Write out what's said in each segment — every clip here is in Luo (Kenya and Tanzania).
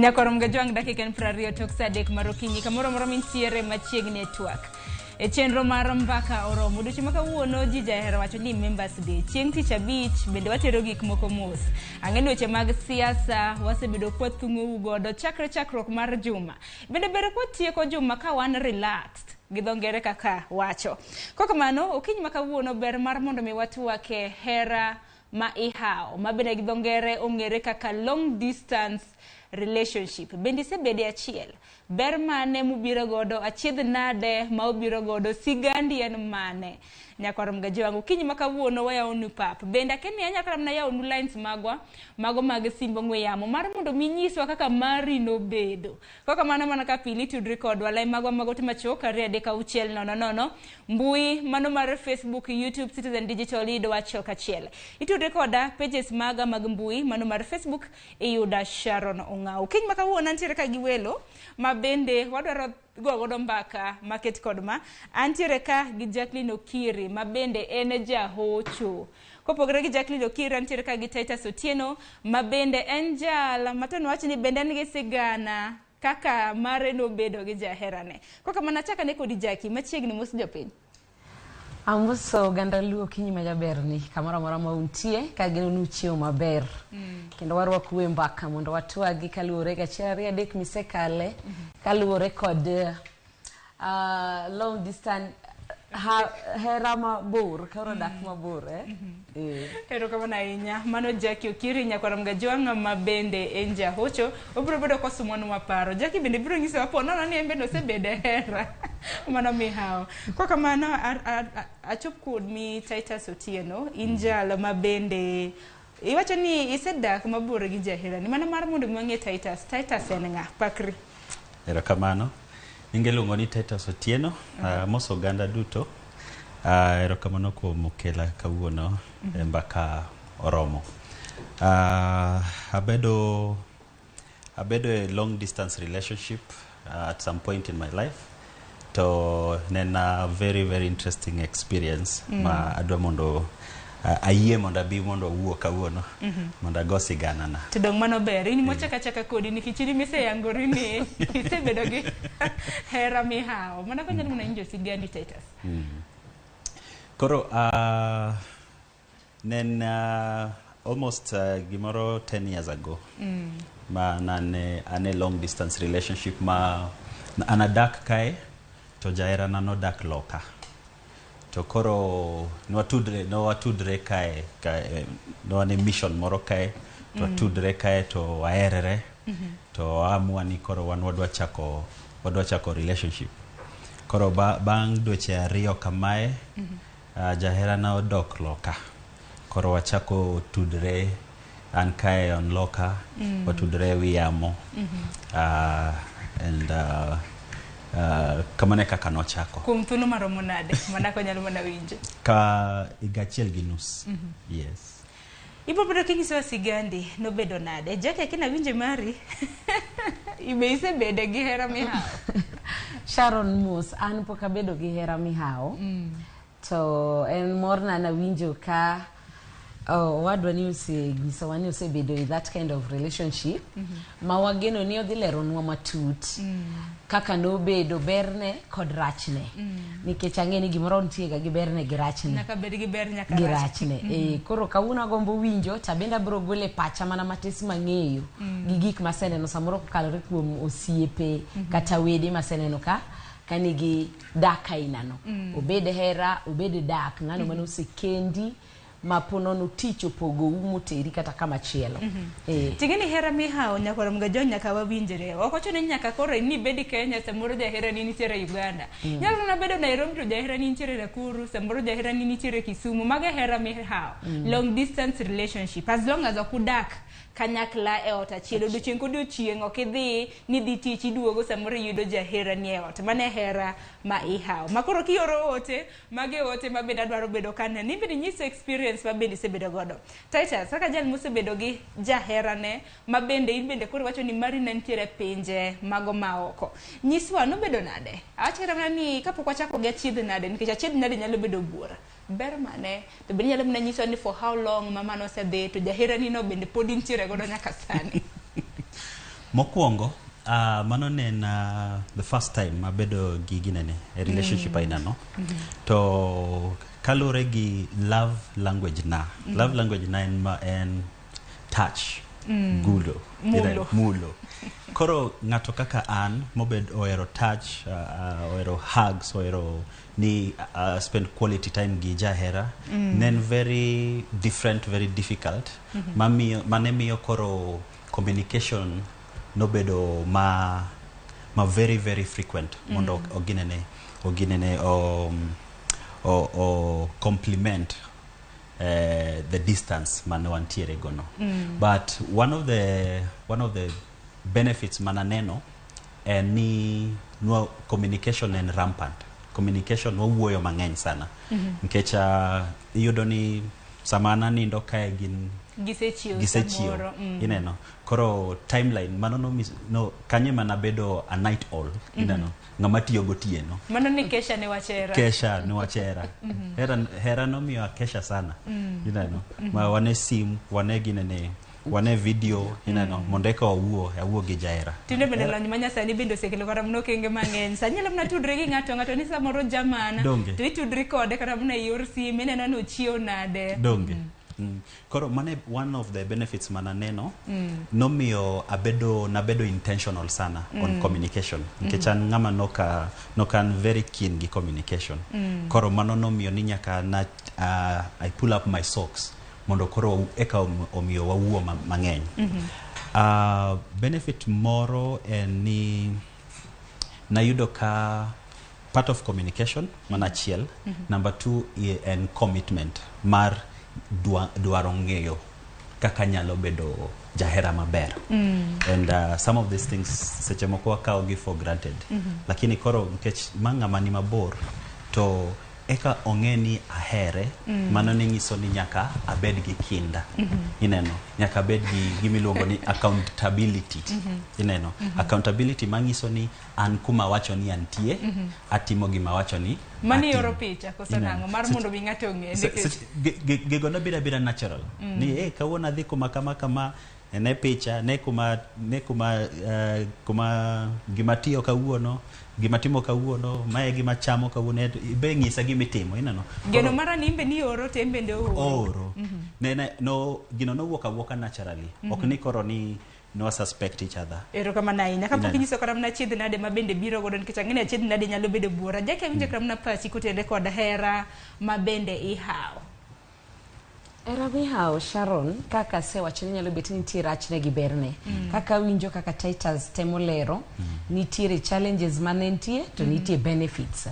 Nyakorom Gajwang' dakika en 20 tok saa 3 mar okinyi kamoro amora mintiere machiegni e twak. E chenro mar mbaka oromo odiochieng' ma kawuono ji jahero wacho ni Members Day. Chieng' tich abich bende watero gik moko mos. Ang'e ni weche mag siasa wasebedo kwathung'ou godo chakre chakruok mar juma. Bende ber kwatieko juma ka wan relaxed gi dho ngere kaka wacho. Kokamano, okinyi ma kawuono ber mar mondo mi watwake hera ma ihawo ma bende gi dho ngere ong'ere kaka long distance relationship. Bende isebede achiel? Ber mane mubiro godo? Achiedh nade ma ubiro godo? Sigandi en mane? Nyakwar Mgajwang', okinyi ma kawuono wayawonu pap. Bende akia ni anyalo kata mana yawonu lines magwa mago mag simb ong'we yamo mar mondo mi inyiswa kaka mari nobedo. Kokamano mana ka pile itudri kodwa line magwa mag ote machuok 2 3 6 0 0 mbui mano mar Facebook, YouTube, Citizen Digital iyudowa achiel kachiel. Itudri koda pages maga mag mbui mano mar Facebook iyuda Sharon Ong'au. Kiny ma kawuono antiere ka gi welo ma bende wadwaro go godo mbaka maket kod ma. Antiere ka gi Jacqueline Okiri ma bende en jahocho. Kopogore gi Jacqueline Okiri, antiere ka gi Titus Otieno ma bende en jal ma to nwach ni bende en gi sigana kaka mare nobedo gi jaherane. Kokamano achak ane kodi Jackie, machiegni mos jopiny. Amoso oganda Luo okinyi ma jaberni kamoro amora ma untie kageno ni uchiewo maber. Kendo warwakou e mbaka mondo watwagi kaluwore gi achiel ariyo adek misekale kaluwore kod long distance ha, hera mabor koro dak mabor eh? Eh. Erokamano ahinya. Mano Jackie Okiri nyakwar Mgajwang' ma bende en jahocho. Obiro bedo kosumonwa paro. Jackie bende biro nyisowa po nono ni en bende osebedo e hera. Mano mihawo. Kokamano achop kuomi Titus Otieno, in jal ma bende iwacho ni isedak mabor gi jaherani. Mano mar mondo mi wang'e Titus. Titus en ng'a? Pakri. Erokamano. Nyinga iluongo ni Titus Otieno. Amoso oganda duto. Erokamano kuom kela kawuono e mbaka oromo. Abedo e long distance relationship at some point in my life. To ne en a very very interesting experience ma adwa mondo ayie mondo abi mondo awuo kawuono mondo ago sigana na. To dong' mano ber. In mochaka achaka kodi nikech in miseyangori ni isebedo gi hera mihawo. Mano kanyalo mana winjo sigandi Titus. Koro ne en almost gimoro 10 years ago ma nane an e long distance relationship ma an adak kae to jaherana nodak loka. To koro nwatudre kae, kae ne wan e mission moro kae to watudre kae to waherre to waamua ni koro wan wadwa chako relationship. Koro bang' dweche 2 kamae jaherana odok loka. Koro wachako tudre an kae on loka watudre e wi yamo and kamano e kaka nochako. Kuom thuolo maromo nade? Mana konyalo mana winjo. Ka higa achiel gi nus. Yes. Ibiro bedo kinyisowa sigandi nobedo nade? Jackie akina winjo mari. Ibe isebede gi hera mihawo. Sharon mos an pok abedo gi hera mihawo to en morna nawinjo ka owadwa ni osenyisowa ni osebedo in that kind of relationship ma wageno ni odhi leronwa matut kaka nobedo berne kod rachne nikech ang'e ni gimoro nitie ga gi berne gi rachne. Nyaka bed gi ber nyaka gi rach. Rachne e, koro kawuono agombo winjo to abende abiro golo e pacha mana matis mang'eyo gi gik maseneno samoro kokalore kuom osiepe kata wede maseneno ka nigi dak ainano obed hera obed dak ng'ano mane osekendi ma po nono tich opogou moteri kata kama chielo e. Ting'e ni hera mihawo nyakwar Mgajwang' nyaka wawinjre. Ok ochuno ni nyaka koro ni ibed Kenya samoro jaherani nitiere Uganda. Nyalo mana bedo Nairobi to jaherani nitiere Nakuru, samoro jaherani nitiere Kisumu. Mago e hera mihawo. Long distance relationship. As long as ok udak kanyakla e ot achiel odiochieng' kodiochieng' ok idhi ni dhi tich iduogo samoro iyudo jaherani e ot. Mano e hera ma ihawo. Ma koro kioro ote, mago e ote ma bende adwaro bedo kaneno. In bende inyisa experience ma bende isebedo godo. Titus, kaka jal mosebedo gi jaherane ma bende in bende koro iwacho ni mari ne nitiere pinje mago maoko. Nyiswa nobedo nade? Awach kata mana ni kapok wachako gi achiedh nade nikech achiedh nade nyalo bedo buora. Ber mane? To bende inyalo mana nyisowa ni for how long ma mano osedhi to jaherani no bende pod intiere godo nyaka sani. Mokwongo, mano ne en the first time abedo gi ginene e relationship aina no. To kaluwore gi love language na, love language na en, ma, en touch, gudo, Mulo. Mulo. Koro ng'ato kaka an mobed ohero touch, ohero hugs, ohero ni spend quality time gi jahera, ne en very different, very difficult. Mamiyo, mane miyo koro communication nobedo ma very very frequent mondo oginene o complement the distance mane wantiere gono. But one of the benefits mananeno en ni nwa communication en rampant communication, wawuoyo mang'eny sana nikech iyudo ni sama an anindo kae, gin Gisechiew. Gisechiew. Samoro. Ineno koro timeline mano no, no kanyo ema nabedo a night owl, ineno, ng'ama tiyo gotieno. Mano ni kesha ne wach hera. Kesha niwach hera. Hera nomiyo akesha sana, ineno, ma wane sim, wane ginene, wane video, ineno, mondo eka wawuo, awuo gi jahera. Tinde bende lony manyasani bende osekelo kata mana okenge mang'eny. Sani nyalo mana tudri gi ng'ato, ng'ato ni samoro jamana. Donge. To itudri kode kata mana e yor simu, ineno ni ochiew nade. Donge. Koro mane one of the benefits mananeno. Nomiyo abedo, nabedo intentional sana on communication nikech an ng'ama noka an very keen gi communication. Koro mano nomiyo ni nyaka na I pull up my socks mondo koro eka omiyo wawuo mang'eny. Benefit moro en ni nayudo ka part of communication mana achiel. Number two en commitment mar dwaro ng'eyo kaka nyalo bedo jahera maber. And some of these things seche moko wakawo gi for granted, lakini koro nikech ma ng'ama ni mabor to eka ong'e ni ahere, mano ne nyiso ni nyaka abed gi kinda, ineno, nyaka abed gi gimiluongo ni accountability, ineno, accountability manyiso ni an kuma awacho ni antie, atimo gima awacho ni Mani atimo. oro picha koso Ineno. nang'o mar mondo mi ng'ato ong'e Gigo nobiro abira natural ni kawuono adhi kuma kama kama, ne picha ne kuma ne kuma kuma gima tiyo kawuono, gima timo kawuono, mae gima chamo kawuono, ibe ng'isa gimitimo, ineno. Geno mara ni imbe ni oro to en bende ooro. Ooro ne no gino nowuok awuoka naturally, ok ni koro ni no suspect each other. Erokamano ahinya. Kapok Ineno. inyiso kata mana achiedh nade ma bende biro godo, nikech ang'e ni achiedh nade nyalo bedo buora. Jackie, awinjo kata mana pachi kotenore kod hera ma bende ihawo. Hera mihawo, Sharon, kaka asewacho ni nyalo bet ni nitie rachne gi berne. Kaka awinjo kaka Titus temo lero, nitiere challenges mane nitie to nitie benefits.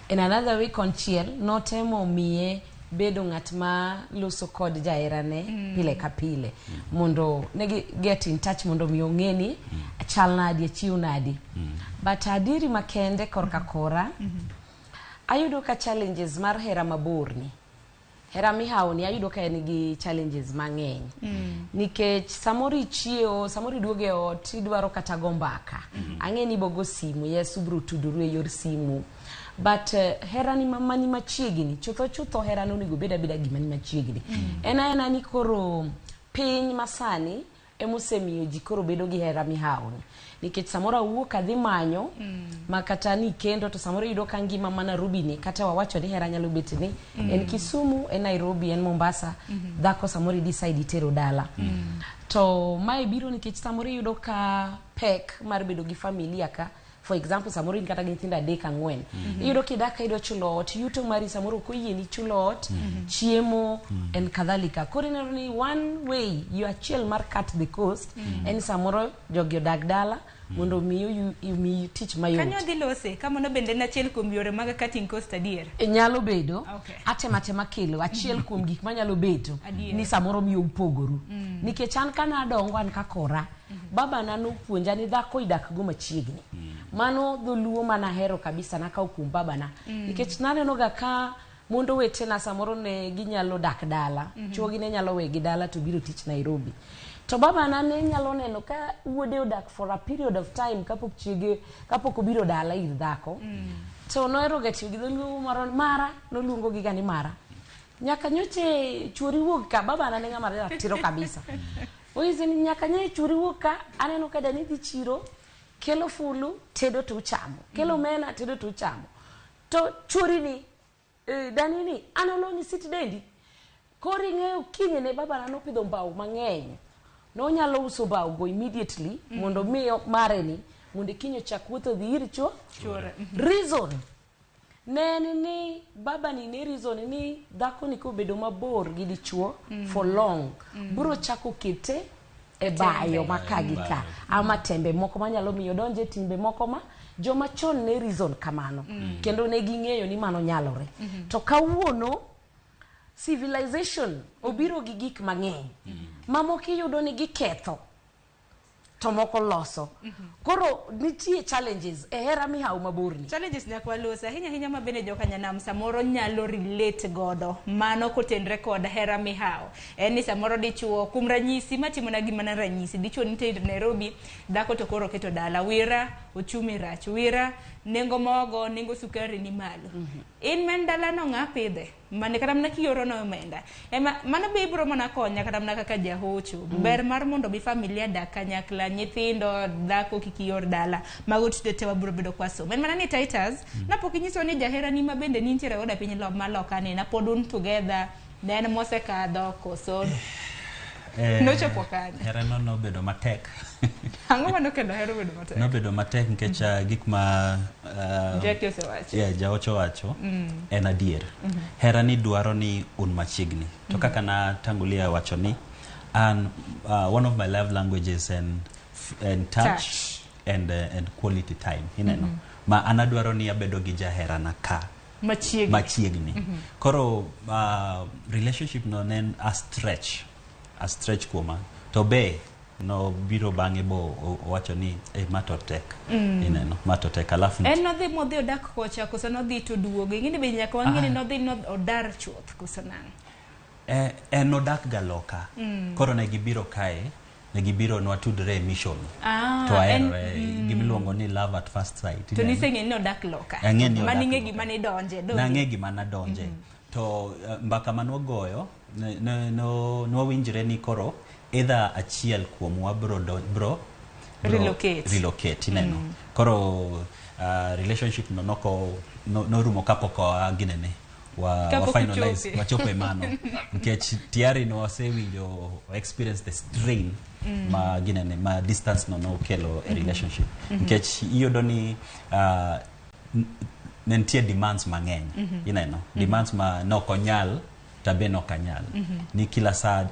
In another way, konchiel notemo miye bedo ng'at ma loso kod jaherane pile ka pile mondo negi get in touch, mondo mi ong'e ni chal nadi, achiew nadi. But adieri makende korka kora, ayudo ka challenges mar hera mabor ni, hera mihawo ni, ayudo ka en gi challenges mang'eny nikech samoro ichiewo, samoro iduogo e ot, idwaro kata go mbaka, ang'e ni ibogo simu, yes, ubro tudoru e yor simu, but hera ni mani machiegni chutho chutho, hera no onego bed abeda gima ni machiegni. En aena ni koro piny masani emosemiyo ji koro bedo gi hera mihawo ni, nikech samoro awuok adhi manyo ma kata ni kendo to samoro iyudo ka ngima ma Nairobi ni, kata wawacho ni hera nyalo bet ni en Kisumu, en Nairobi, en Mombasa, dhako samoro i decide itero dala. To mae biro nikech samoro iyudo ka pek mar bedo gi familia ka, for example, samoro in kata gi nyithindo adek, ang'wen, iyudo kidak ka idwa chulo ot, yuto mari samoro ok oyieni chulo ot, chiemo en kadhalika. Koro ineno ni one way, yo achiel mar cut the cost en samoro jogi odag dala mondo mi omiyi tich mayot. Kanyo dhi lose kamano bende en achiel kuom yore mag cutting cost adier. E, nyalo bedo. Okay. Atema tema kelo achiel kuom gik manyalo beto Adier. ni samoro miyo upogoru, nikech an ka nadongo, an kakora babana nopuonja ni dhako idak go machiegni. Mano dholuo manahero kabisa, nakawo kuom babana, nikech naneno ga ka mondo wetena samoro ne ginyalo dak dala, chuogi ne nyalo wegi dala to biro tich Nairobi, to babana ne nyalo neno ka wuode odak for a period of time kapok chiege, kapok obiro dala ir dhako. To nohero ga tiyo gi dholuo moro mara, noluongo gi ga ni mara nyaka nyoche chuori wuog ka. Babana ne ng'ama ratiro kabisa. Onyisi ni nyaka nye churi wuok ka aneno ka dani dhi chiro kelo fulu tedo to uchamo kelo omena tedo to uchamo to chuori ni dani ni an oloni sit dendi koro ing'eyo kinyne babana nopidho mbao mang'eny nonyalo uso mbao go immediately mondo miyo mare ni mondo kiny ochak wuotho dhi ir chuo Chuore. Reason ne en ni babani ne reason ni dhako ni kobedo mabor gi dichuo for long biro chako kete e bayo ma ka gi ka ama tembe moko manyalo miyo donje e timbe moko ma joma chon ne reason kamano kendo ne ging'eyo ni mano nyalore to kawuono civilization obiro gi gik mang'eny mamoko iyudo ni giketho to moko loso koro nitie challenges e hera mihawo maborni. Challenges nyaka walosi ahinya ahinya ma bende jokanyanam samoro nyalo relate godo mano kotenre kod hera mihawo en ni samoro dichuo kuom ranyisi matimona gima na ranyisi dichuo nitie Nairobi dhako to koro keto dala wira ochumi rach wira nengo mogo nengo sukari ni malo in men dalano ng'a pidhe mane kata mana kioro no omenda ema mano be ibiro mana konya kata mana kaka jahocho ber mar mondo bi familia dak kanyakla nyithindo dhako kik ior dala mago tinde te wabiro bedo kwa somo en mana ni Titus napok inyiso ni jaherani ma bende nintiere godo e piny maloka ni na pod un together ne en mosekadho koso nochopo kanye? Herano nobedo matek. Ang'o manokelo hero bedo matek? Nobedo matek nikech gik ma Jackie osewacho. Yeah, jaocho wacho en adier. Hera ni dwaro ni un machiegni. To kaka na tangulia wacho ni an one of my love languages and touch, Touch. and quality time. Ineno. Ma an adwaro ni abedo gi jaherana ka machiegni machiegni. Koro relationship no ne en a stretch kuoma. To be no biro bang'e bo owacho ni ma to tek. Ineno, ma to tek alafu en nodhi modhi odak kocha koso nodhi to duogo ing'eni be nyaka wang'e ni nodhi odar chuth koso nang'o? En nodak ga loka. Koro ne gibiro kae, ne gibiro nwatudre e mission. To aherore gimiluongo ni love at first sight. To niseng'e ni odak loka. Ang'e ni odak maning'e loka. gima nidonje donge? Nang'e gima nadonje. To mbaka manwagoyo nwawinjre ni koro either achiel kuomwa bro Relocate. Relocate ineno. Koro relationship no noko norumo kapok ginene wa finalize wachopo e mano nikech tiari no wasewinjo experience the strain ma ginene ma distance no nokelo e relationship nikech iyudo ni ne nitie demands mang'eny ineno demands ma nokonyal tabe nokanyal ni kila saa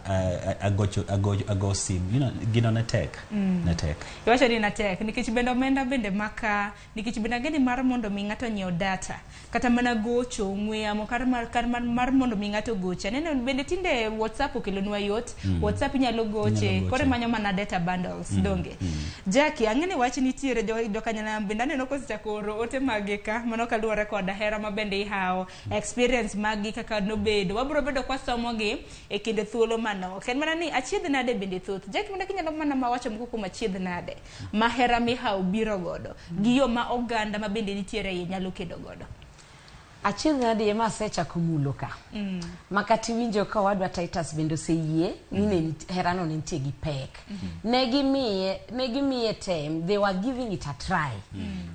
ago sim you know, gino ne tek ne tek. Iwacho ni natek nikech bende omenda bende maka nikech bende ang'e ni mar mondo mi ng'ato nyiew data kata mana gocho ong'we yamo kar mar mondo mi ng'ato goche aneno bende tinde WhatsApp okelonwa yot WhatsApp inyalo goche koro imanyo mana data bundles donge Jackie ang'e ni wach nitiere jokanyanam bende aneno kosechako oro ote mage ka mano kaluwore kod hera ma bende ihawo experience magi kaka nobedo wabiro bedo kwa somogi e kinde thuolo manok en mana ni achiedh nade bende thoth Jackie mana kinyalo mana mawacho moko kuom achiedh nade ma hera mihawo biro godo gi yo ma oganda ma bende nitiere iye nyalo kedo godo. Achiedh nade ema asechako mulo ka makati winjo ka owadwa Titus bende oseyie ni ne herano ne nitie gi pek ne gimiye tem they were giving it a try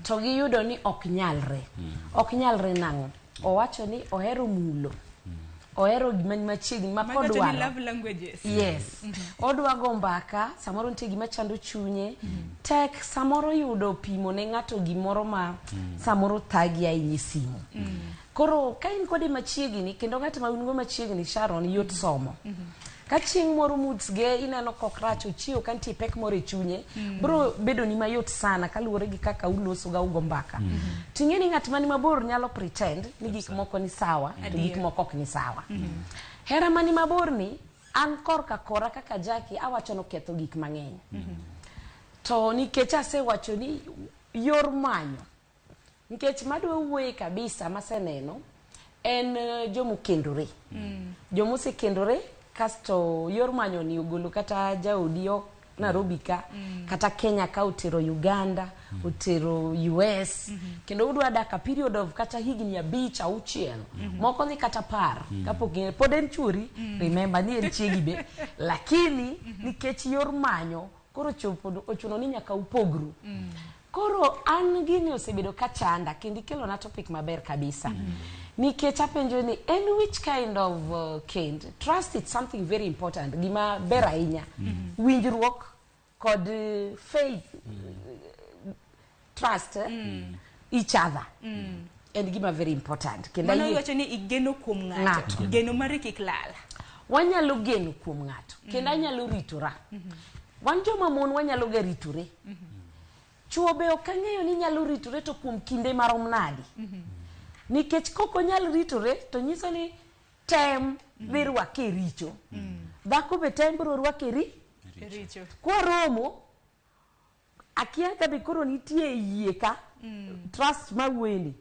to giyudo ni ok nyalre ok nyalre nang'o owacho ni ohero mulo ohero gima ni machiegni ma kodwaro love languages yes odwa go mbaka samoro nitie gima chando chunye tek samoro yudo pimo ne ng'ato gimoro ma samoro thagi ahinya e simu koro ka in kode machiegni kendo ng'at ma un go machiegni Sharon yot somo ka chieng' moro moods ge ineno kok rach ochiewo ka nitie pek moro e chunye biro bedo ni mayot sana kaluwore gi kaka uloso ga ugo mbaka ting'e ni ng'at mani mabor nyalo pretend ni gik moko ni sawa to gik moko ok ni sawa hera mani mabor ni an korka kora kaka Jackie awacho noketho gik mang'eny to nikech asewacho ni yor manyo nikech madwa wuoye kabisa maseneno en jomokendore jomosekendore kasto yor manyo ni ogolo kata jaodi Nairobi ka, kata Kenya ka otero Uganda, otero US, kendo udwa dak a period of kata higni 5, 6, moko dhi kata 10 kapok pod en chuori. Remember ni en chiegi be, lakini nikech yor manyo koro chopo ochuno ni nyaka upogru. Koro an gini osebedo ka chanda, kendo ikelona topic maber kabisa, nikech apenjo ni en which kind of kend. Trust, it's something very important, gima ber ahinya, winjruok kod faith, trust each other en gima very important, kendo mano ayie iwacho ni igeno kuom ng'ato. Ng'ato. Geno mari kik lal. Wanyalo geno kuom ng'ato kendo anyalo ritora. Wan joma mon wanyalo ga ritore, chuo be ok ang'eyo ni nyalo ritore to kuom kinde marom nadi, nikech kok onyal ritore to nyiso ni tem dhi rwake e richo, dhako be tem biro rwake e ri richo. Kwaromo akia ka be koro nitie yie ka trust mawuoyeni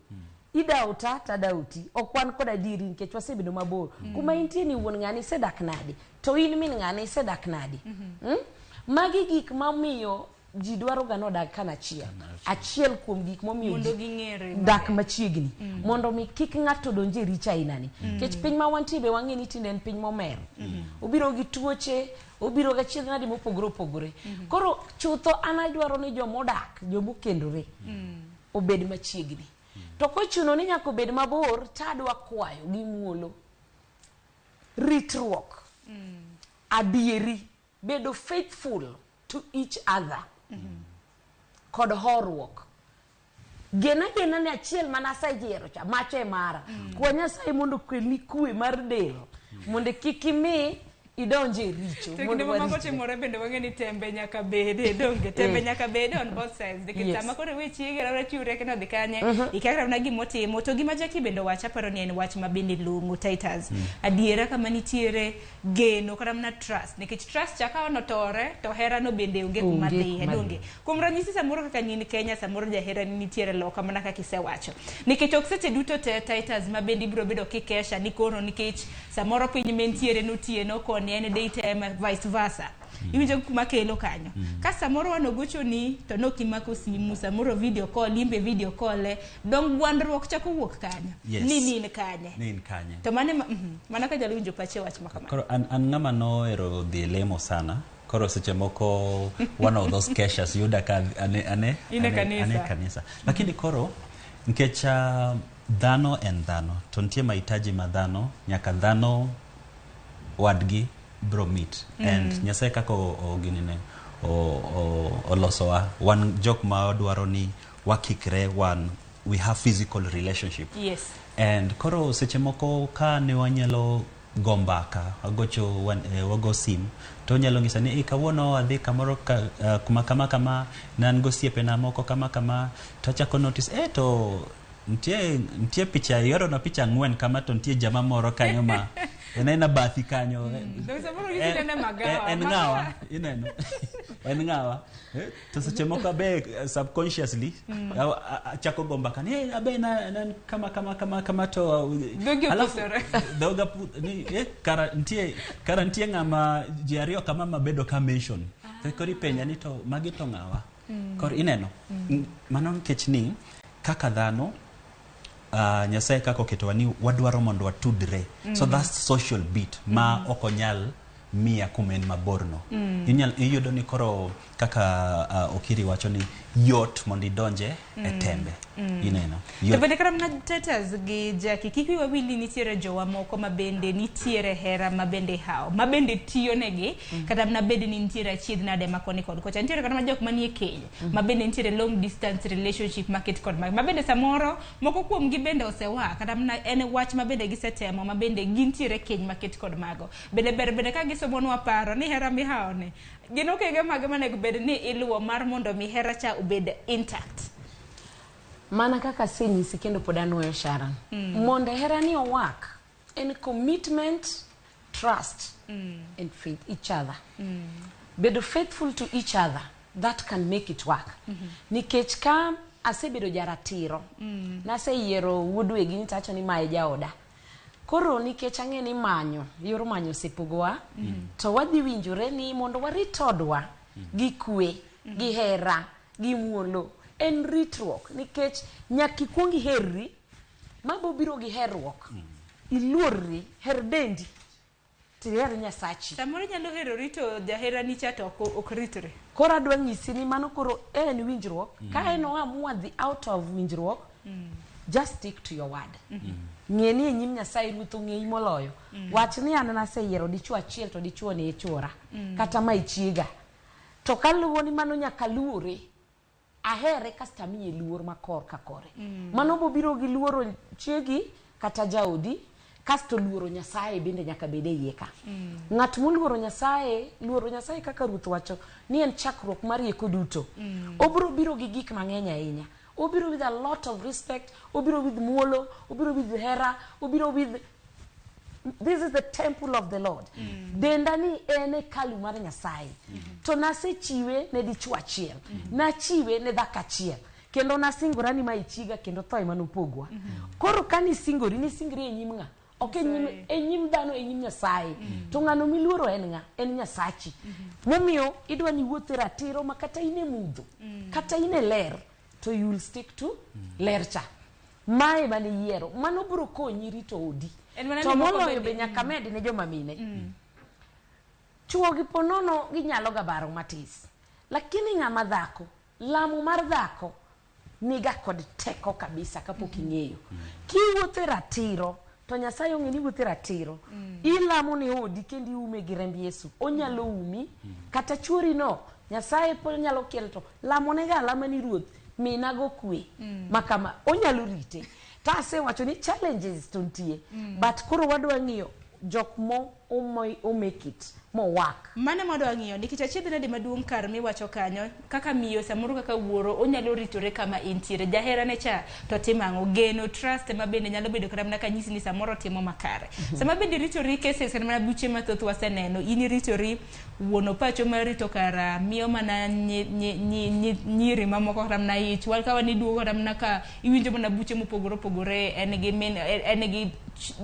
idauta tadauti, ok wan kod adieri nikech wasebedo mabor. Kuma intie ni wuon ng'ani isedak nadi, to in min ng'ani isedak nadi? Magi gik mamiyo ji dwaro ga nodag kanachiel, achiel kuom gik momiyo mondo ji ging'ere dak machiegni, mondo mi kik ng'ato donj e richo ainani, nikech piny ma wantie be wang'e ni tinde en piny momer, obiro gi tuoche, obiro gi achiedh nade mopogore opogore. Koro chutho an adwaro ni jomodak, jomokendore obed machiegni, to kochuno ni nyaka obed mabor, tadwa kwayo gi muolo ritruok, adieri, bedo faithful to each other kod horuok. Gena gena ni achiel mana aseyiero cha macho e mara. Kwa Nyasaye mondo okelni kwe mar del, mondo kik imi idonje e richo. To mondo kinde ma mago waritre. Timore bende wang'e ni tembe nyaka bede, donge tembe nyaka bede on both sides, nikech sama koro iwe chiege rawra chiwre kendo odhi kanye ikia kata mana gimotimo. To gima Jackie bende owacho, aparo ni en wach ma bende long'o. Titus, adiera kama nitiere geno kata mana trust, nikech trust cha ka onotore to herano bende onge kuma Onge dhiye. kuma Donge kuom ranyisi samoro kaka nyin Kenya, samoro jaherani nitiere loka mana kaka isewacho, nikech ok seche duto te, Titus, ma bende ibiro bedo kikesha ni koro nikech samoro piny mentiere notieno koni en daytime, vice versa. Iwinjo kuma kelo kanyo ka samoro wan ogochoni to nokimako simu, samoro video call imbe video call e dong gwandruok chako wuok kanyo. Yes. Ni nin kanye? Ni in kanye? To mane mano ka jalo winjo pache wach ma kamano. Koro an ng'ama nohero dhi lemo sana. Koro seche moko one of those keshas yuda ka ane, In e kanisa. ane kanisa. Lakini koro nikech dhano en dhano, to nitie mahitaji ma dhano nyaka dhano wadgi bro meet. And Nyasaye kaka ginine olosowa, wan jok ma dwaro ni wakikre, wan we have physical relationship. And koro seche moko ka ne wanyalo go mbaka, wagocho wago sim, to onyalo nyisa ni, "Eh, kawuono adhi kamoro ka, kuma kama kama, ne an gosiepena moko kama kama," to achako notice to nitie picha iorona picha 4 kama, to nitie jama moro kanyo ma en aena bathi kanyo. Dong samoro gisine ne magawa. En ng'awa ineno, en ng'awa? To seche moko abe subconsciously achako go mbaka ni, "Eh, abe na kama kama kama kama," to Dhogi alafu opusore. dhoga ni kara nitie ng'ama ji ariyo kama mabedo ka mention, to koro ipenja ni to magi to ng'awa? Koro ineno, mano nikech ni kaka dhano, Nyasaye kaka oketowa ni wadwaro mondo watudre, so that's social bit ma ok onyal miya kuma en mabor no. Iyudo ni koro kaka Okiri wacho ni yot mondo idonje e tembe, ineno. To Yot. Bende kata mana Titus gi Jackie, kik wiwa wil ni nitiere jowa moko ma bende nitiere hera ma bende hawo, ma bende tiyo negi, kata mana bed ni nitiere achiedh nade ma koni kod kocha. Nitiere kata mana jok manie keny ma bende nitiere long distance relationship maket kod ma bende samoro moko kuom gi bende osewa, kata mana en wach ma bende gisetemo, ma bende gintiere keny maket kod mago. Bende ber bende ka gisomonwa paro ni hera mihawo ni gin okenge mage manego bed ni iluwo mar mondo mi hera cha obed intact. Mana kaka asenyisi kendo pod anuoyo, Sharon, mondo hera ni owak en commitment, trust and faith each other, bedo faithful to each other, that can make it work, nikech ka asebedo jaratiro, naseyiero wuod wegi ni tawacho ni mae jaoda, koro nikech ang'e ni manyo yor manyo osepogowa, to wadhi winjore ni mondo warit odwa. Gi kwe, gi hera, gi muolo. En ritruok nikech nyaka ikuong iherri, mabo biro gi herruok. Iluorri, her dendi, tiher Nyasachi. Samoro inyalo herori to jaherani cha to ok ritre. Koro adwa nyisi ni mano koro en winjruok. Ka en oamua dhi out of winjruok, just stick to your word. Ng'e ni e nyim Nyasaye Ruoth ong'eyi moloyo. Wach ni an naseyiero dichuo achiel to dichuo ni e chuora. Kata ma e chiega. To kaluwo ni mano nyaka luore. Ahere kasto amiye luor ma kor ka kore. Mano bobiro gi luoro chiegi kata jaodi kasto luoro Nyasaye bende nyaka bed e iye ka. Ng'at moluoro Nyasaye, luoro Nyasaye kaka Ruoth wacho ni en chakruok mar rieko duto. Obiro biro gi gik mang'eny ahinya. Obiro with a lot of respect, obiro with muolo, obiro with hera, obiro with this is the temple of the Lord. Denda ni en hekalu mar Nyasaye. To nasechiwe ne dichuo achiel. Nachiwe ne dhako achiel. Kendo nasingora ni ma e chiega kendo tho ema nopogwa. Koro ka nisingori, nisingri e nyim ng'a? Ok e nyim dhano, e nyim Nyasaye. To ng'ano miluoro en ng'a? En Nyasachi. Momiyo idwa ni iwuoth e ratiro ma kata in e mudho, kata in e ler, to you will stick to ler cha. Mae mane iyiero. Mano biro konyi rito odi. En mana To ni moko moloyo bende- be nyaka med ne joma mine. Chuo gi ponono ginyalo ga baro matis. Lakini ng'ama dhako, lamo mar dhako niga kod teko kabisa kapok ing'eyo. Kiwuotho e ratiro, to Nyasaye ong'e ni iwuotho e ratiro. Ilamo ne odi kendo iume gi remb Yesu. Onyalo umi, kata chuori no, Nyasaye pod nyalo kelo to lamo nega alama ni Ruoth, minago kwe. Makama, onyalo rite. To asewacho ni challenges to nitie. But koro wadwa ng'iyo jok mo o make it, mo work. Mano ema wadwa ng'iyo nikech achiedh nade maduong' kar miwacho kanyo kaka miyo samoro kaka wuoro onyalo ritore kama intiere jaherane cha to timo ang'o geno trust ema bende nyalo bedo kata mana kanyisi ni samoro timo makare sama bende iritori cases kata mana buche mathoth waseneno in iritori wuon opacho mar rito kara miyo mana nyiri mamoko kata mana ich wal kawa ni duogo kata mana ka iwinjo mana buche mopogore opogore en gi min en gi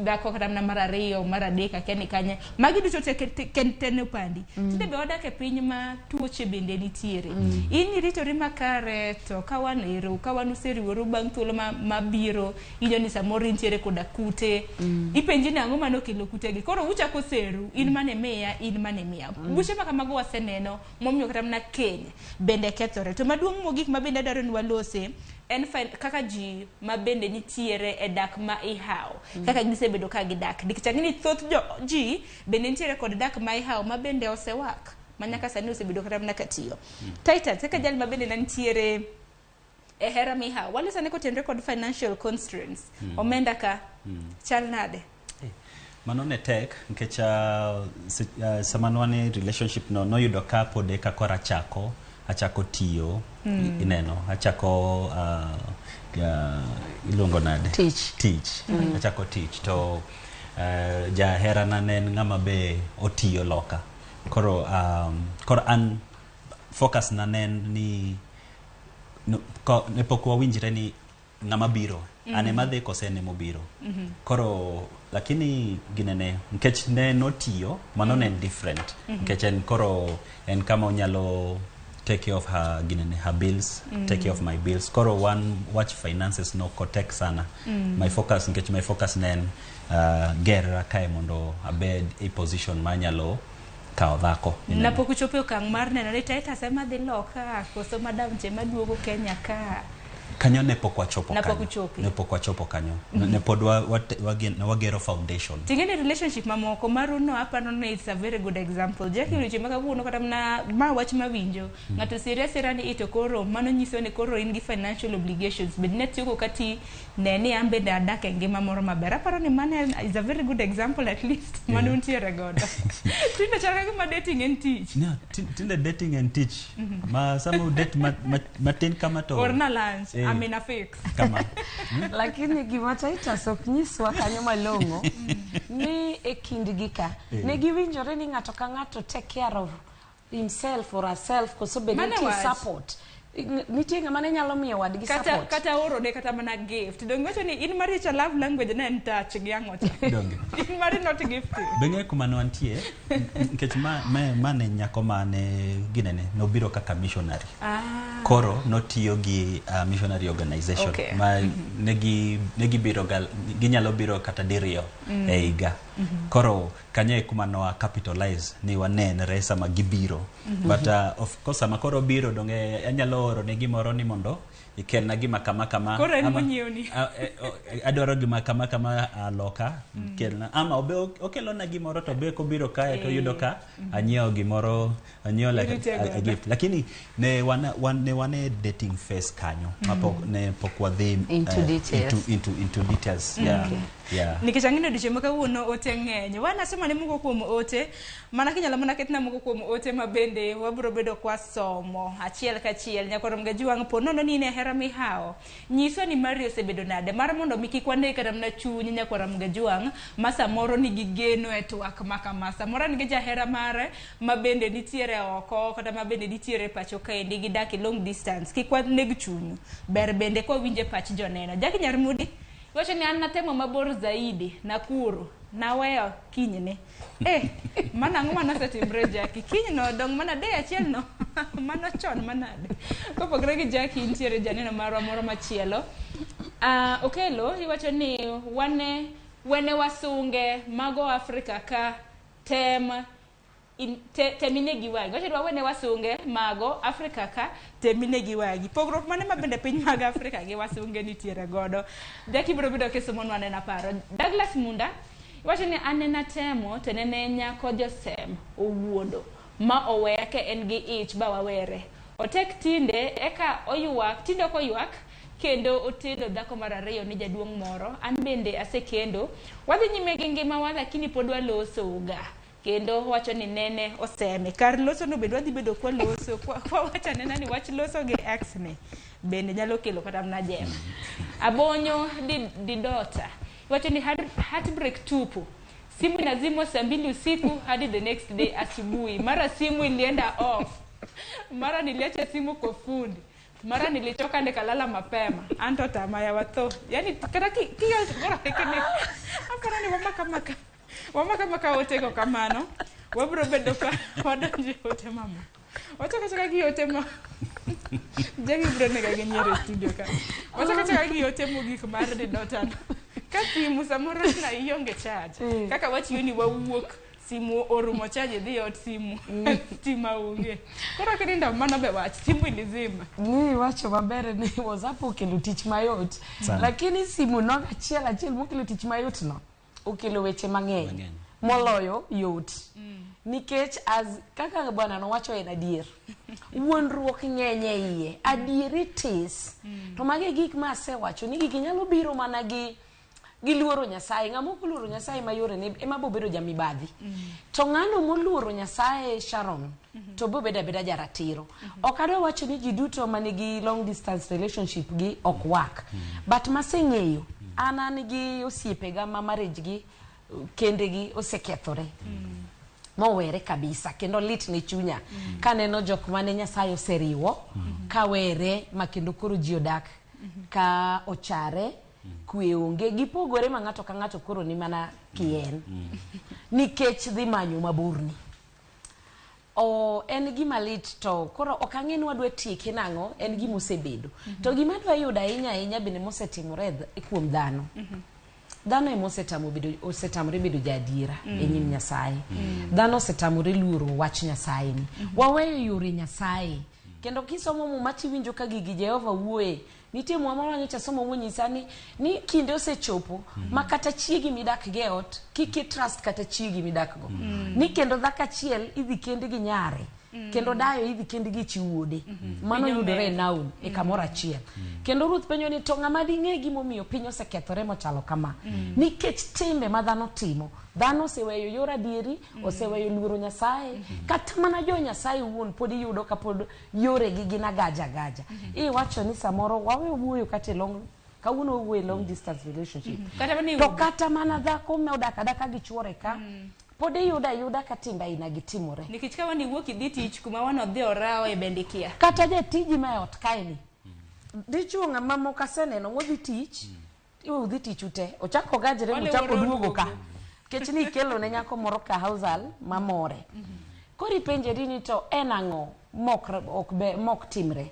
dhako kata mana mar ariyo mar adek akia ni kanye magi duto te te ne opandi tinde be wadak e piny ma tuoche bende nitiere in iritori makare to ka wan ero ka wan useriworu bang' thuolo mabiro iwinjo ni samoro intiere koda kute ipenji ni ang'o manokelo kutegi koro uchako seru in mane miya in mane miya buche ma kamago waseneno momiyo kata mana keny bende kethore to maduong' mogik ma bende adwaro ni walose en kaka ji ma bende nitiere e dak ma ihawo kaka gisebedo ka gidak nikech ang'e ni thoth jo ji bende nitiere kod dak ma ihawo ma bende osewak ma nyaka sani osebedo kata mana ka tiyo Titus kaka jal ma bende ne nitiere e hera mihawo waloso ane kotenore kod financial constraints omenda ka chal nade Mano ne tek nikech sama ne wan e relationship no noyudo ka pod eka koro achako tiyo ineno achako iluongo nade Tich. tich achako tich to jaherana ne en ng'ama be otiyo loka koro koro an focus na ne en ni no, ne pok wawinjre ni ng'ama biro an ema dhi kose en emobiro koro lakini ginene nikech ne notiyo mano ne en different nikech en koro en kama onyalo take care of her ginene her bills take care of my bills koro wan wach finances no kotek sana my focus nikech my focus ne en gerra kae mondo abed e position manyalo kawo dhako ineno. Napok uchopo e okang' mar neno ni Titus ema dhi loka koso madam cha ema duogo Kenya ka kanyo ne pok wachopo Ne pok kanyo. uchope. ne pok wachopo kanyo ne pod ne wagero foundation Ting'e ni relationship mamoko maruno aparo ni it's a very good example Jackie weche ma kawuono kata mana ma wach mawinjo ng'ato siri asira ni ito koro mano nyiso ni koro in gi financial obligations bed ni atieko kati ne ni an bende adak e ngima moro maber aparo ni mano is a very good example at least mano untiere godo tinde chal ka gima dating en tich No, tinde dating en tich ma sama udate matin kama to orna lunch Eh. I'm in a fix kama Lakini gima Titus ok nyiswa kanyo malong'o ni e kindgi ka ne giwinjore ni ng'ato ka ng'ato take care of himself or herself koso bed Mano nitie wach. support. Nitie ng'ama ne nyalo miyo wadgi Kata support. kata oro ne kata mana gift. Donge wacho ni in mari cha love language ne en touch gi ang'o cha. Donge. In mari not gifting. Beng'e kuma ne wantie nikech ma ne nyako mane ginene nobiro kaka missionary. Koro notiyo gi missionary organization ma negi biro ga, ginyalo biro kata diriyo e higa. Koro kanyo e kuma noa capitalize ni wanenre sama gibiro. But of course sama koro biro donge anyalo oro ne gimoro ni mondo ikelna gima kama kama. Koro en monyiewni. Adwaro gima kama kama loka kelna ama obe okelona gimoro to be kobiro kae to yudo ka anyiewo gimoro, anyiewo like a gift. Lakini ne wan e dating phase kanyo mapok ne pok wadhi into details. Into details, yeah. Yeah. Nikech ang'eyo odiochieng' ma kawuono ote ng'eny. Wanasoma ne moko kuom ote, mana kinyalo mana ketna moko kuom ote ma bende wabiro bedo kwa somo achiel kachiel. Nyakoro Mgajuang' po nono ni in e hera mihawo. Nyiswa ni mari osebedo nade mar mondo mi kik wane kata mana chuny nyakwara Mgajuang' ma samoro nigi geno e twak ma kama. Samoro nigi jahera mare ma bende nitiere oko kata ma bende nitiere pacho kaendi gidak e long distance. Kik waneg chunyu. Ber bende kwa winje pach joneno. Jackie Nyarmudi wacho ni an natemo mabor zaidi Nakuru naweyo kinyne. Mano ang'o manosetimre Jackie? Kinyno dong' mana day achiel no. Mano chon manade. Kopogore gi Jackie nitiere janeno marwa moro machielo. Okelo iwacho ni wene wasunge mago Afrika ka tem temine gi wang'i. Wacho ni wawene wasunge mago Afrika ka temine gi wang'i. Pogruok mane ma bende piny mag Afrika gi wasunge nitiere godo. Jackie biro bedo kisomonwa nena paro. Douglas Munda wacho ni anena temo to nene nyako josem owuondo ma oweya ka en gi ich ba wawere. Otek tinde eka oywak, tinde ok oywak kendo otedo dhako mar ariyo ni jaduong' moro. An bende asekendo. Wadhi nyime gi ngimawa lakini pod waloso ga. Kendo wacho ni nene oseme. Kar loso no bende wadhi bedo kwa loso. Kwa wacho anena ni wach loso gi ex ni bende nyalo kelo kata mana jema. Abonyo didota. Wacho ni heartbreak tupu. Simu inazimwa saa 2 usiku hadi the next day asubuhi. Mara simu ilienda off. Mara niliacha simu kwa fundi. Mara nilichoka nikalala mapema. Anto tamaya watho. Yani kata ki gora kene. Apara ni wamaka maka. Wamaka maka ote ko kamano. Wabro bedo ka wadonje ote mama. Wachaka chaka gi ote ma. Jagi bro nega gi nyiero e studio ka. Wachaka chaka gi ote mogik mar didota. Ka simu samoro na ionge charge. Kaka wachiyo ni wawuok simu orumo charge dhi ot simu. Stima onge. Koro kinindo mano be wach simu ilizima. Ni wacho maber ni WhatsApp okelo tich mayot. Lakini simu no achiel achiel mokelo tich mayot no. Okelo weche mang'eny. Moloyo yot. Nikech as kaka bwana nowacho en adier. Wuondruok ng'eny e iye. Adieri tis. To magi gik ma asewacho ni gigi nyalo biro mana gi giluoro Nyasaye. Ng'ama ok oluoro Nyasaye ma yore ne ema bo bedo jamibadhi. To ng'ano moluoro Nyasaye Sharon to bo bedo abeda jaratiro. Ok adwa wacho ni ji duto manigi long distance relationship gi ok work. But maseng'eyo an gi osiepega ma marriage gi kendegi osekethore. Mowere kabisa kendo lit ne chunya. Kaneno jok mane Nyasaye oseriwo kawere ma kendo koro ji odak ka ochare kwe onge gipogore ma ng'ato ka ng'ato koro ni mana kien. Nikech dhi manyo maborni. O en gima lit to koro ok ang'e ni wadwa tieke nang'o en gima osebedo. To gima adwa yudo ahinya ahinya bende mosetimore kuom dhano. Dhano ema osetamore bedo jaadiera e nyim Nyasaye. Dhano osetamore luoro wach Nyasaye ni. Waweyo yore Nyasaye. Kendo kisomo Muma tiwinjo ka gigi Jehova wuoye. Nitie Muma moro nyocha somo monyisa ni kinde osechopo ma kata chiegi midak go e ot kik i trust kata chiegi midak go. Ni kendo dhako achiel idhi kendi gi nyare. Kendo dayo idhi kendi gi chi wuode. Mano yudore e Naum e kamoro achiel. Kendo Ruth penjo ni to ng'ama ding'e gimomiyo piny osekethore mochalo kama. Nikech timbe ma dhano timo. Dhano oseweyo yor adieri, oseweyo luoro Nyasaye. Kata mana jo Nyasaye wuon pod iyudo ka pod yoregi gin agaja agaja. Iwacho ni samoro wawe wuoyo kata e long kawuono wawuoyo e long distance relationship. To kata mana dhako modak adaka gi chuore ka Pod iyudo ayuda ka timbe aina gi timore. Nikech ka wan iwuok idhi tich kuma wan odhi orawo e bende ikia. Kata jatiji ma e ot kaeni, dichuo ng'ama moko aseneno modhi tich, iwe udhi tich ute, ochako ogajre mochako oduogo ka. Nikech ni ikelo ne nyako moro ka housal mamore. Koro ipenjeri ni to en ang'o mok, ok be, mok timre.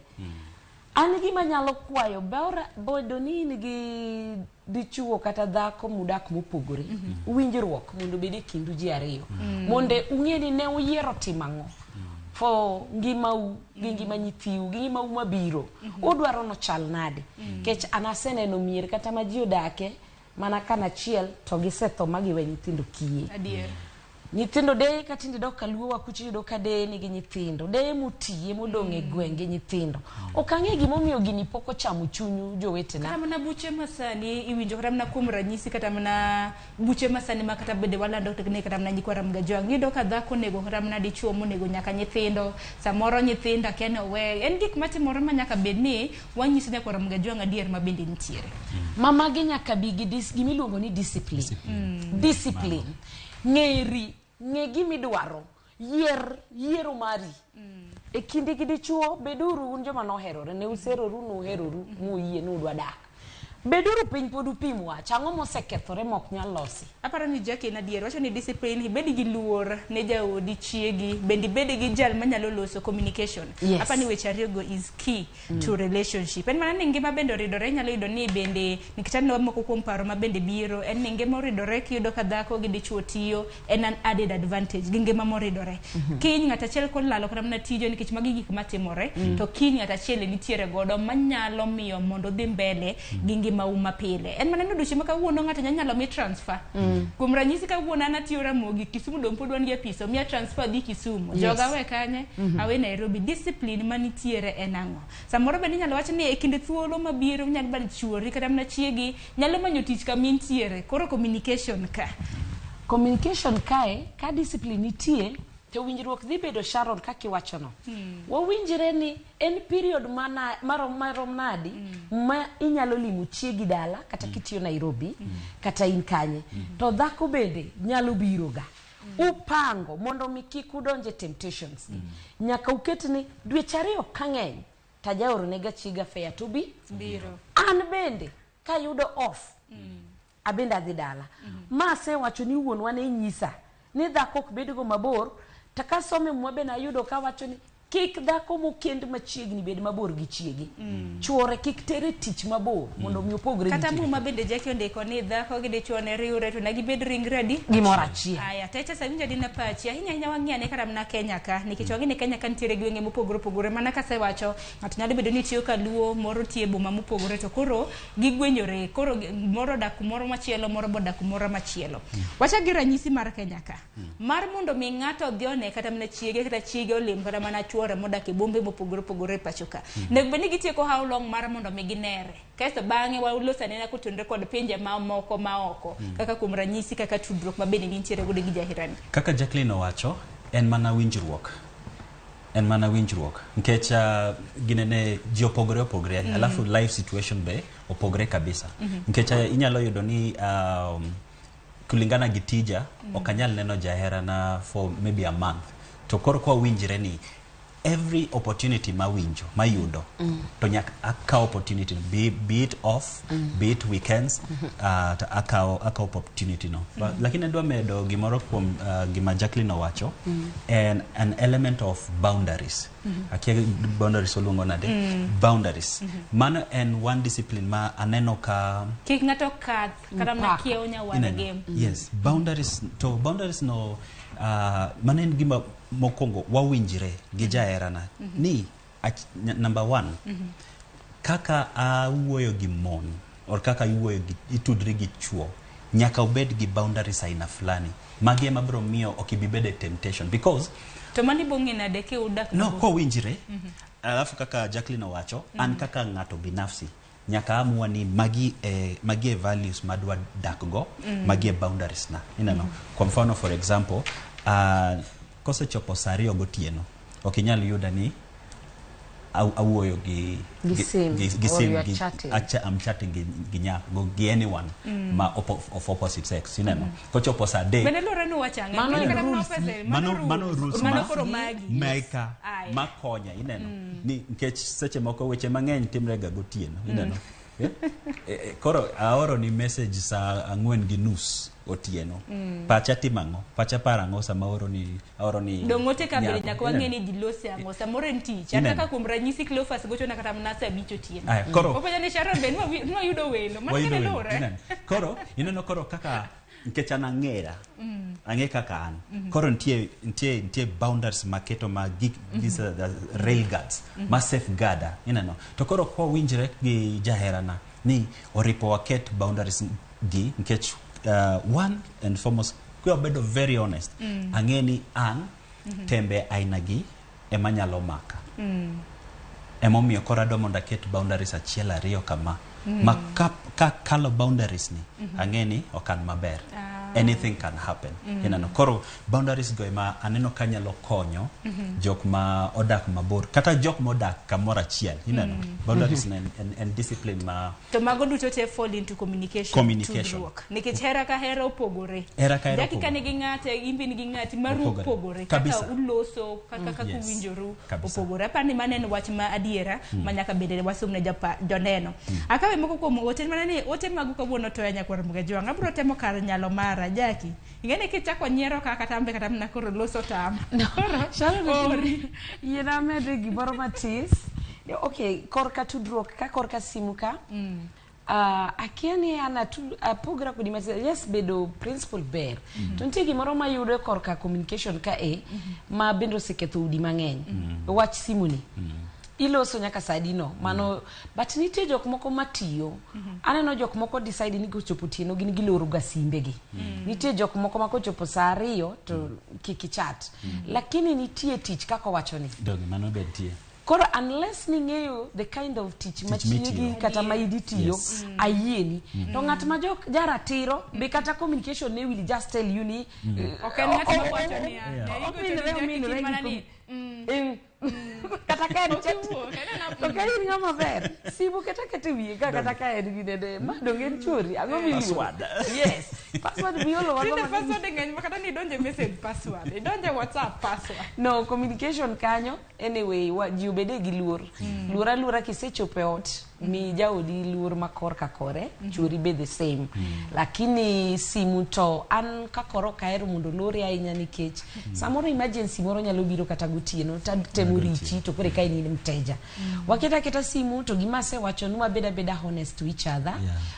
An gima nyalo kwayo bora bedo ni in gi dichuo kata dhako mudak mopogore. Winjruok mondo obed e kindu ji ariyo. Mondo ung'e ni ne uyiero timo ang'o. For ngimau gi ngima nyithiu gi ngimau mabiro. Udwaro nochal nade. Nikech an aseneno mier kata ma ji odake mana kanachiel to gisetho ma giwe nyithindo kiye. Adier. Nyithindo deye ka tinde dok kaluo wa kucho yudo ka deye nigi nyithindo, deye motiye modong' e gweng' gi nyithindo. Ok ang'e gimomiyo gini pok ochamo chunyu jowetena. Kata mana buche masani iwinjo kata mana kuom ranyisi kata mana buche masani ma kata bende walando ne kata mana nyikwa Ramogi Ajwang'. Iyudo ka dhako onego kata mana dichuo monego nyaka nyithindo, samoro nyithindo akia ni owe. En gik matimore ma nyaka bed ni wanyiso nyakwa Ramogi Ajwang' adier ma bende nitiere. Mamagi nyaka bi gi gimiluongo ni discipline. Discipline. Ng'eri, ng'e gimidwaro, yier yiero mari. E kindi gi dichuo, beduru un joma noherore, ne useroru nuheroru muyie ni udwa dak. Beduru piny pod upim wach, ang'o mosekethore mok nyal losi? Aparo ni Jackie en adier, wacho ni discipline, ibed gi luor ne jaodi, chiegi, bende ibed gi jal manyalo loso communication. Yes. Aparo ni weche ariyogo is key to relationship. En mana ni ngima bende oridore, inyalo yudo ni bende, nikech aneno moko kuom paro ma bende biro, en ni ngima oridore kiyudo ka dhako gi dichuo tiyo, en an added advantage gi ngima moridore. Kiny ng'at achiel kolalo kata mana tije nikech magi gik matimore, to kiny ng'at achiel nitiere godo manyalo miyo mondo odhi mbele gi ngimau mapile. En mana ni odiochieng' ma kawuono ng'ato nyalo mi transfer. Kuom ranyisi kawuono an atiyo Ramogi, Kisumu dong' pod wan gi apis, omiya transfer dhi Kisumu. Yes. Joga awe kanye? Awe Nairobi. Discipline manitiere en ang'o? Samoro bende inyalo wach ni e kinde thuolo mabiro inyalo bado chuori kata mana chiegi nyalo manyo tich kama intiere. Koro communication ka. Communication kae, ka discipline nitie, to winjruok dhi bedo Sharon kaka iwachono. Wawinjre ni en period mana marom nadi ma inyalo limo chiegi dala kata kitiyo Nairobi kata in kanye. To dhako bende nyalo biro ga. Upango mondo mi kik udonje temptations gi. Nyaka uket ni dweche ariyo ka ng'eny tajaoro nega chiega fare to bi. Biro. An bende kayudo off abende adhi dala. Ma asewacho ni wuonwa ne nyisa ni dhako ok bedgo mabor, to kasome muma bende ayudo kawacho ni kik dhako mokend machiegni bed mabor gi chiege. Chuore kik tere tich mabor mondo mi opogre gi Kata chiege. muma bende Jackie ondiko ni dhako gi dichuo ne riwre to ne gibed ringre adi? Gimoro achiel. Aya, Titus awinjo adina pachi ahinya ahinya wang'i ane kata mana Kenya ka, nikech wang'e ni Kenya ka nitiere gwenge mopogore opogore. Mana kasewacho, ng'ato nyalo bedo ni tiyo kaluo, moro tiyo e boma mopogore, to koro gigwenyore, koro moro odak kumoro machielo, moro be odak kumoro machielo. Wachak gi ranyisi mar Kenya ka. Mar mondo mi ng'ato odhi one kata mana chiege kata chiege olim kata mana chuore modak e bombe mopogore opogore e pacho ka. Onego bed ni gitieko how long mar mondo mi ginere. Kaeto bang'e walos anena kotenore kod pinje mamoko maoko. Kaka kuom ranyisi kaka tudruok ma bende gintiere godo gi jaherani. Kaka Jacqueline owacho, en mana winjruok. En mana winjruok. Nikech ginene ji opogore opogore, alafu life situation be opogore kabisa. Nikech inyalo yudo ni kulingana gi tija, ok anyal neno jaherana for maybe a month. To koro kwa winjre ni every opportunity mawinjo, mayudo, to nyaka akaw opportunity, be it off, be it weekends, to akaw opportunity no. But, lakini adwa medo gimoro kuom gima Jacqueline owacho, en an element of boundaries. Akia boundaries oluongo nade? Boundaries. Mano en one discipline ma aneno ka Kik ng'ato kadh kata mana Mpaka. kiewo nyawadgi. Yes, boundaries to boundaries no mano en gima mokwongo wawinjre gi jaherana ni number one, kaka awuoyo gi mon or kaka iwuoyo gi itudri gi chuo nyaka ubed gi boundaries aina fulani magi ema biro miyo ok ibi bedo e temptation because To mano ibong'e nade ka udak no mabor? kowinjre alafu kaka Jacqueline owacho an kaka ng'ato binafsi nyaka amua ni magi e values madwa dak go, magi e boundaries na ineno. Kwa mfano, for example, kosechopo saa 2 gotieno ok inyal yuda ni awuoyo gi Gi sim, gi or sim you are gi, chatting. I'm chatting gi nyako gi anyone ma of opposite sex, ineno. Kochopo saa 3 Bende luwore ni wacho ang'o. Mano Kata en mana rules. pesa, Mano rules mano ma- koro magi. meka Aya. makonya, ineno, ni nikech seche moko weche mang'eny timre ga gotieno, ineno. Koro aoro ni message saa 4:30 otieno, pacha timo ang'o, pacha paro ang'o sama aoro ni Dong' ote ka bende nyako, nyaka wang'e ineno? ni ji lose ang'o. Samoro en tich. An Ineno. kaka kuom ranyisi Cleophas gochona kata mana saa 5 otieno. Aya, koro Openja ni Sharon be nwayudo welo. Mano wayudo bende welo, luwore. ineno. Koro ineno, koro kaka nikech an ang'era, ang'e kaka an, koro nitie boundaries maketo ma gik, these are the rail guards ma safeguarda, ineno. To koro kwawinjre gi jaherana ni oripo waket boundaries gi, nikech one and foremost, kwabedo very honest, ang'e ni an tembe aina gi ema nyalo maka. Emomiyo koro adwa mondo aket boundaries achiel ariyo kama, ma ka kalo boundaries ni, ang'e ni ok an maber, anything can happen, ineno. Koro boundaries go ema aneno ka nyalo konyo jok ma odak mabor kata jok ma odak kamoro achiel, ineno. Boundaries en discipline ma To mago duto te fall into communication. Communication. Tudruok. Nikech hera ka hera opogore. Hera ka hera Jackie ka opogore. nigi ng'ate, in be nigi ng'ati, maru Opogore. opogore. Kaka Kabisa. uloso, kaka Yes. uwinjoru Kabisa. opogore. Aparo ni mano en wach ma adiera ma nyaka bende wasom ne joneno. Akawe moko kuom ote mana ni ote magu kawuono toya nyakwar Mgajwang'. Abiro temo kar nyalo mara, Jackie. Ing'e ni kichako nyiero ka kata ambe kata mana koro loso tam. Koro, Sharon, ori. yiena amede gimoro matis. Okay, korka tudruok ka, korka simu ka, akia ni an apogra kodi matis. Yes, bedo principle ber, to nitie gimoro mayudo korka communication ka e ma bende oseketho udi mang'eny. Wach simu ni iloso nyaka saa adi no mano, but nitie jok moko matiyo. Aneno jok moko decide ni kochopo otieno gin giloro ga simbegi. Nitie jok moko ma kochopo saa 2 to kik ichat, lakini nitie tich kaka owacho ni. Donge mano be nitie. Koro unless ning'eyo the kind of tich ma Tich mitiyo. chiegi kata ma idi tiyo, ayieni to ng'at ma jok jaratiro be kata communication ne will just tell you ni Ok en ng'at ma wacho niya, ne igocho ni ominre Jackie ominre kik mana gi ni, kata ka en chat Okiwuok, en to ka in ng'ama ber, simu kata kata e wiye ka, kata ka en gi nene ma donge en chuori ang'o miluoro? Password. Yes, password miolo wago Tinde password ng'eny ma kata ni idonje message password, idonje WhatsApp password. No communication kanyo. Anyway, ji obede gi luor, luor aluora. Kisechopo e ot, mi jaodi luor ma kor ka kore, chuori be the same. Lakini simu to an ka koro ok ahero mondo lori ahinya, nikech samoro emergency moro nyalo biro kata gotieno temo richi, to koro ka in mteja waket aketa simu to gima asewacho ni wabed abeda honest to each other,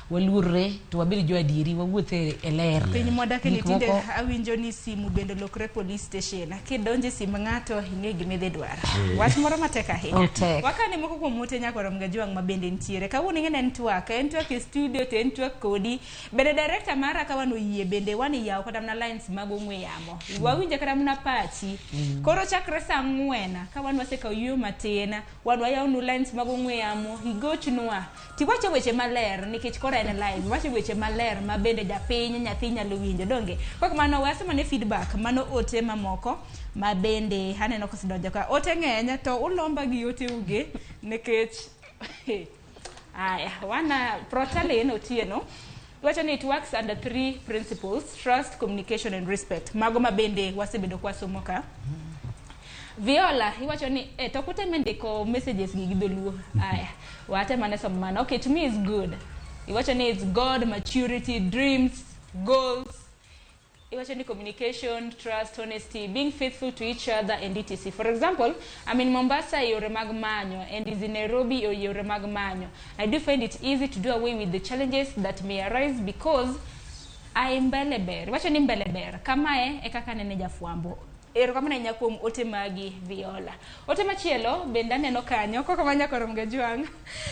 waluorre to wabed jo adieri, wawuoth e ler. Piny mwadake ni Gik tinde awinjo ni simu bende olokre police station. Kidonjo e sim ng'ato ing'e gima idhi dwaro. Wach moro matek ahinya. Otek. Wakane moko kuom ote nyakwar Mgajwang' ma bende nitiere. Kawuono ing'e ni en twak, en twak e studio to en twak kodi. Bende director mara ka wan oyie bende wan iyawo kata mana lines mag ong'we yamo. Wawinjo kata mana pachi. Koro chakre saa 4 ka wan wasekawo yueyo matin, wan wayawonu lines mag ong'we yamo, igochnwa. Tiwacho weche maler nikech koro en live. Iwacho weche maler ma bende japiny nyathi nyalo winjo donge. Kok mano we asomane feedback mano ote mamoko ma bende aneno kosedonjo ka. Ote ng'eny to ulomba gi ote uge nikech aya wana Protalin Otieno wacho ni it works under three principles: trust, communication and respect. Mago ma bende wasebedo kwasomo ka. Viola iwacho ni to ok uteme ndiko messages gi dholuo. Aya, watemo ane somo mano. Okay, to me is good. Iwacho ni it's God, maturity, dreams, goals. Iwacho ni communication, trust, honesty, being faithful to each other and etc. For example, I'm in Mombasa e yore mag manyo and is in Nairobi e yore mag manyo. I do find it easy to do away with the challenges that may arise because I mbele ber. Iwacho ni mbele ber. Kamae e kaka nene jafwambo. Erokamano ahinya kuom ote magi Viola. Ote machielo bende aneno kanyo koko ma nyakoro Mgajwang'.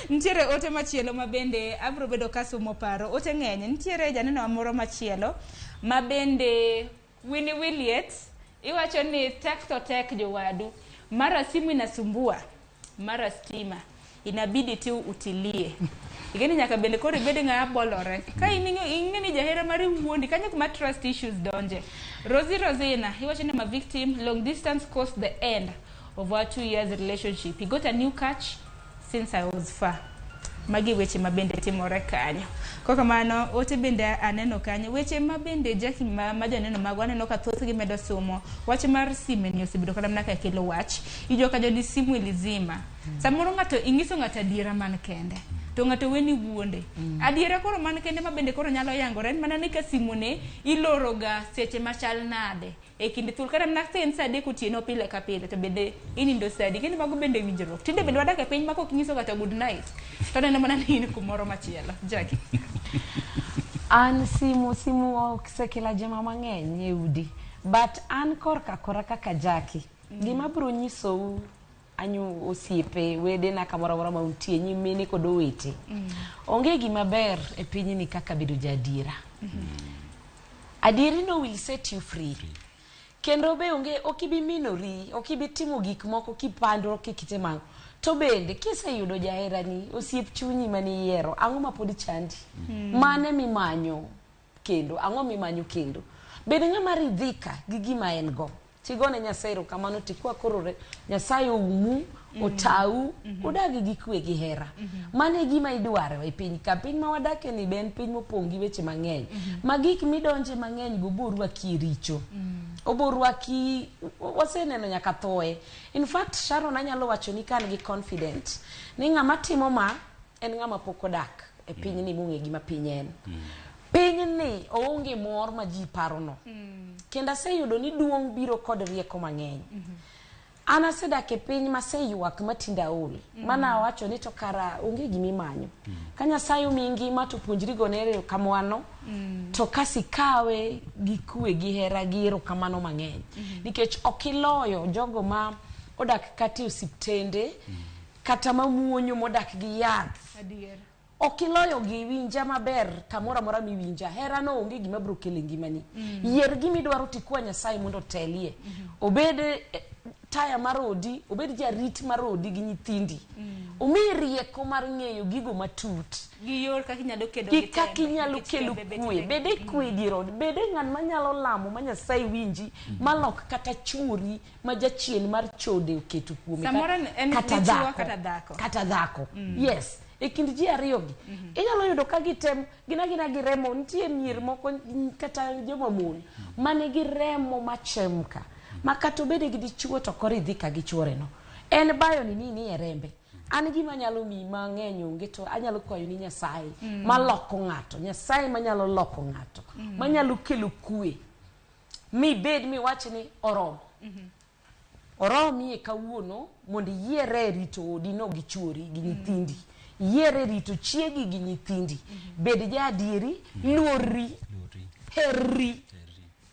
Nitiere ote machielo ma bende abiro bedo kasomo paro. Ote ng'eny. Nitiere janeno moro machielo ma bende Winnie Williet iwacho ni tek to tek jowadu. Mara simu inasumbua, mara stima. Inabidi tu utilie. Ing'eni nyaka bende koro ibed ng'a bolore. Ka in ing'e ni jahera mari wuondi kanyo kuma trust issues donje. Rosie Rosina iwacho ni ma victim long distance cause the end of our 2 years relationship. He got a new catch since I was far. Magi weche ma bende timore kanyo. Kokamano, ote bende aneno kanyo. Weche ma bende Jackie ma janeno mago aneno ka thothgi medo somo. Wach mar sime ni osebedo kata mana ka kelo wach. Ijo ka jodi simu ilizima. Samoro ng'ato ing'iso ng'ato adiera man kende. To ng'ato weni wuonde. Adiera koro man kende ma bende koro nyalo yangore en mana ni ka simu ne iloro ga seche machal nade e kind thuolo kata mana ka en saa 3 otieno pile ka pile to bende inindo saa adi kendo mago bende winjruok tinde bende wadak e piny ma kok inyiso kata good night to neno mana ni in kumoro machielo. Jackie. An simu osekelo jama mang'eny e udi, but an korka kora kaka Jackie, gima abiro nyisou anyu osiepe wedena kamoro amora ma untie, nyimine kod owete, onge gima ber e pinyni kaka bedo jaadiera. Adieri no will set you free. Kendo be onge ok ibi minori, ok ibi timo gik moko kipando kikitimo to bende kiseyudo jaherani, osiep chunyi maniyiero, ang'o ma pod chandi? Mane mimanyo kendo? Ang'o mimanyo kendo? Bed ng'ama ridhika gi gima en go, tigone Nyasaye erokamano, tikwa koro Nyasaye oumu, otau, udag gi kwe gi hera. Mano e gima idwaro e piny ka. Piny ma wadake ni be en piny mopong' gi weche mang'eny ma gik midonje mang'eny go borwaki e richo, oborwaki. Waseneno nyaka thoe. In fact, Sharon, anyalo wacho ni ka an gi confident ni ng'ama timo ma en ng'ama pok odak e pinyni mong'e gima piny en. Pinyni oonge mor ma ji parono, kendo aseyudo ni duong' biro kod rieko mang'eny. An asedak e piny maseywak matinde aol, mana awacho ni to kara onge gimimanyo. Ka Nyasaye omiyi ngima to puonjri gone erokamano, to kasikawe gi kwe gi hera gi erokamano mang'eny, nikech ok iloyo jogo ma odak kata e osiptende kata mamuonyo modak gi yath. Adier. Ok iloyo gi. Winja maber, kamoro amora miwinja, hera no onge gima biro kelo e ngimani. Yier gima idwaro, tikwa Nyasaye mondo otelie, obed taya mar odi, obed jarit mar odi gi nyithindi, omiyi rieko mar ng'eyo gigo matut gi yor kaka inyalo kedo gi gi kaka tembe, inyalo nikech kelo tembe bet kwe tek. Bede kwe e dier ot, bede ng'at manyalo lamo ma Nyasaye winji, malok kata chuori ma jachien mar chode oketo kuome Samoro en kata dichuo dhako. kata dhako. Kata dhako, yes. E kind ji ariyogi inyalo yudo ka gitem gin agina gi remo. Nitie mier moko kata joma mon manigi remo machemka ma kata obede gi dichuo to koro idhi ka gi chuoreno en bayo ni ni e rembe. An gima nyalo miyi mang'eny onge, to anyalo kwayo ni Nyasaye maloko ng'ato, Nyasaye manyalo loko ng'ato, manyalo kelo kwe mibed miwach ni oromo, oromi e kawuono mondo iyiere e rito odino gi chuori gi nyithindi, yiere rito chiegi gi nyithindi. Bed jaadieri, luorri, Luorri. herri,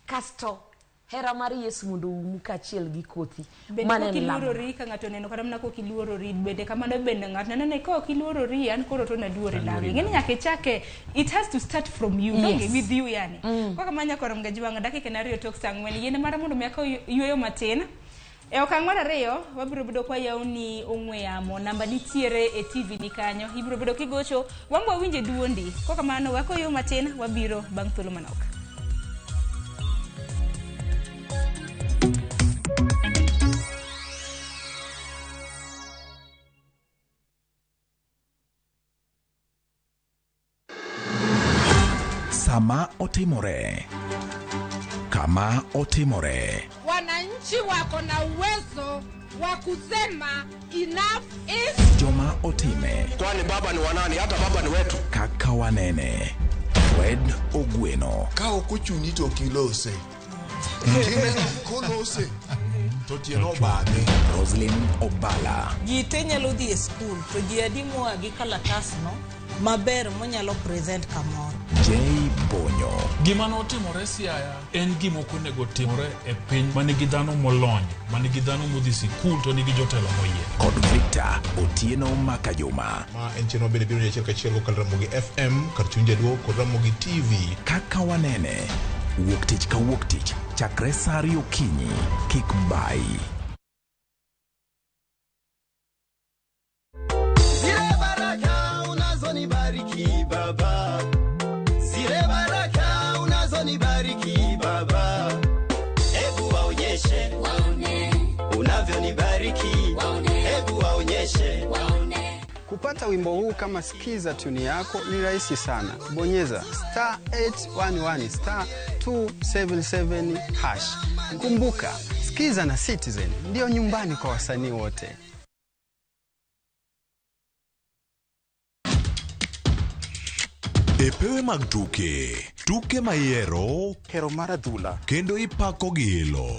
kasto hera mar Yesu mondo oumu kaachiel gi kothi. Bende Mano kok en lamo. iluorori ka ng'ato oneno, kata mana kok iluorori bende kamano bende ng'ato neno ni kok iluorori, an koro to naluori nang'o? Ing'e ni nyaka ichake, it has to start from you. Yes. Donge with you yani kaka ma nyakoro mgajwang' dakika en 2 tok saa 4. Yiene mara mondo mi akaw yueyo matin. E okang' mar ariyo wabiro bedo kwa yawni ong'we yamo, namba nitiere e TV ni kanyo, ibiro bedo kigocho wan wawinje duondi. Kokamano wakoyo matin, wabiro bang' thuolo manok. Sama otimore, kama otimore. Wananchi wako na uwezo wa kusema enough is Joma otime. Kwani baba ni wanani? Hata baba ni wetu. Kaka wanene. Fred Ogweno. Ka ok ochuni to ok ilose. Kineno kolose to tiende obadhe. Roslyn Obala. Ji te nyalo dhi e skul, to ji adi moa gi kalatasno maber monyalo present kamoro? J Bonyo. Gima notimore Siaya en gima ok onego timore e piny ma nigi dhano molony, ma nigi dhano modhi sikul to nigi jotelo moyier. Kod Victor Otieno Makajuma. Ma en chenro mabende biro ni achiel kachiel kokalo Ramogi FM kar chuny jaluo kod Ramogi TV. Kaka wanene. Wuok tich ka wuok tich chakre saa 2 okinyi. Kik bai. Zile baraka unazonibariki Baba, zile baraka unazonibariki Baba, hebu waonyeshe. unavyonibariki, hebu waonyeshe. Kupata wimbo huu kama skiza tuni yako ni rahisi sana. Bonyeza star 811 star 277 hash. Kumbuka, skiza na Citizen ndio nyumbani kwa wasanii wote. E pewe mag tuke, tuke mayiero, hero mar adhula, kendo ipako gi ilo.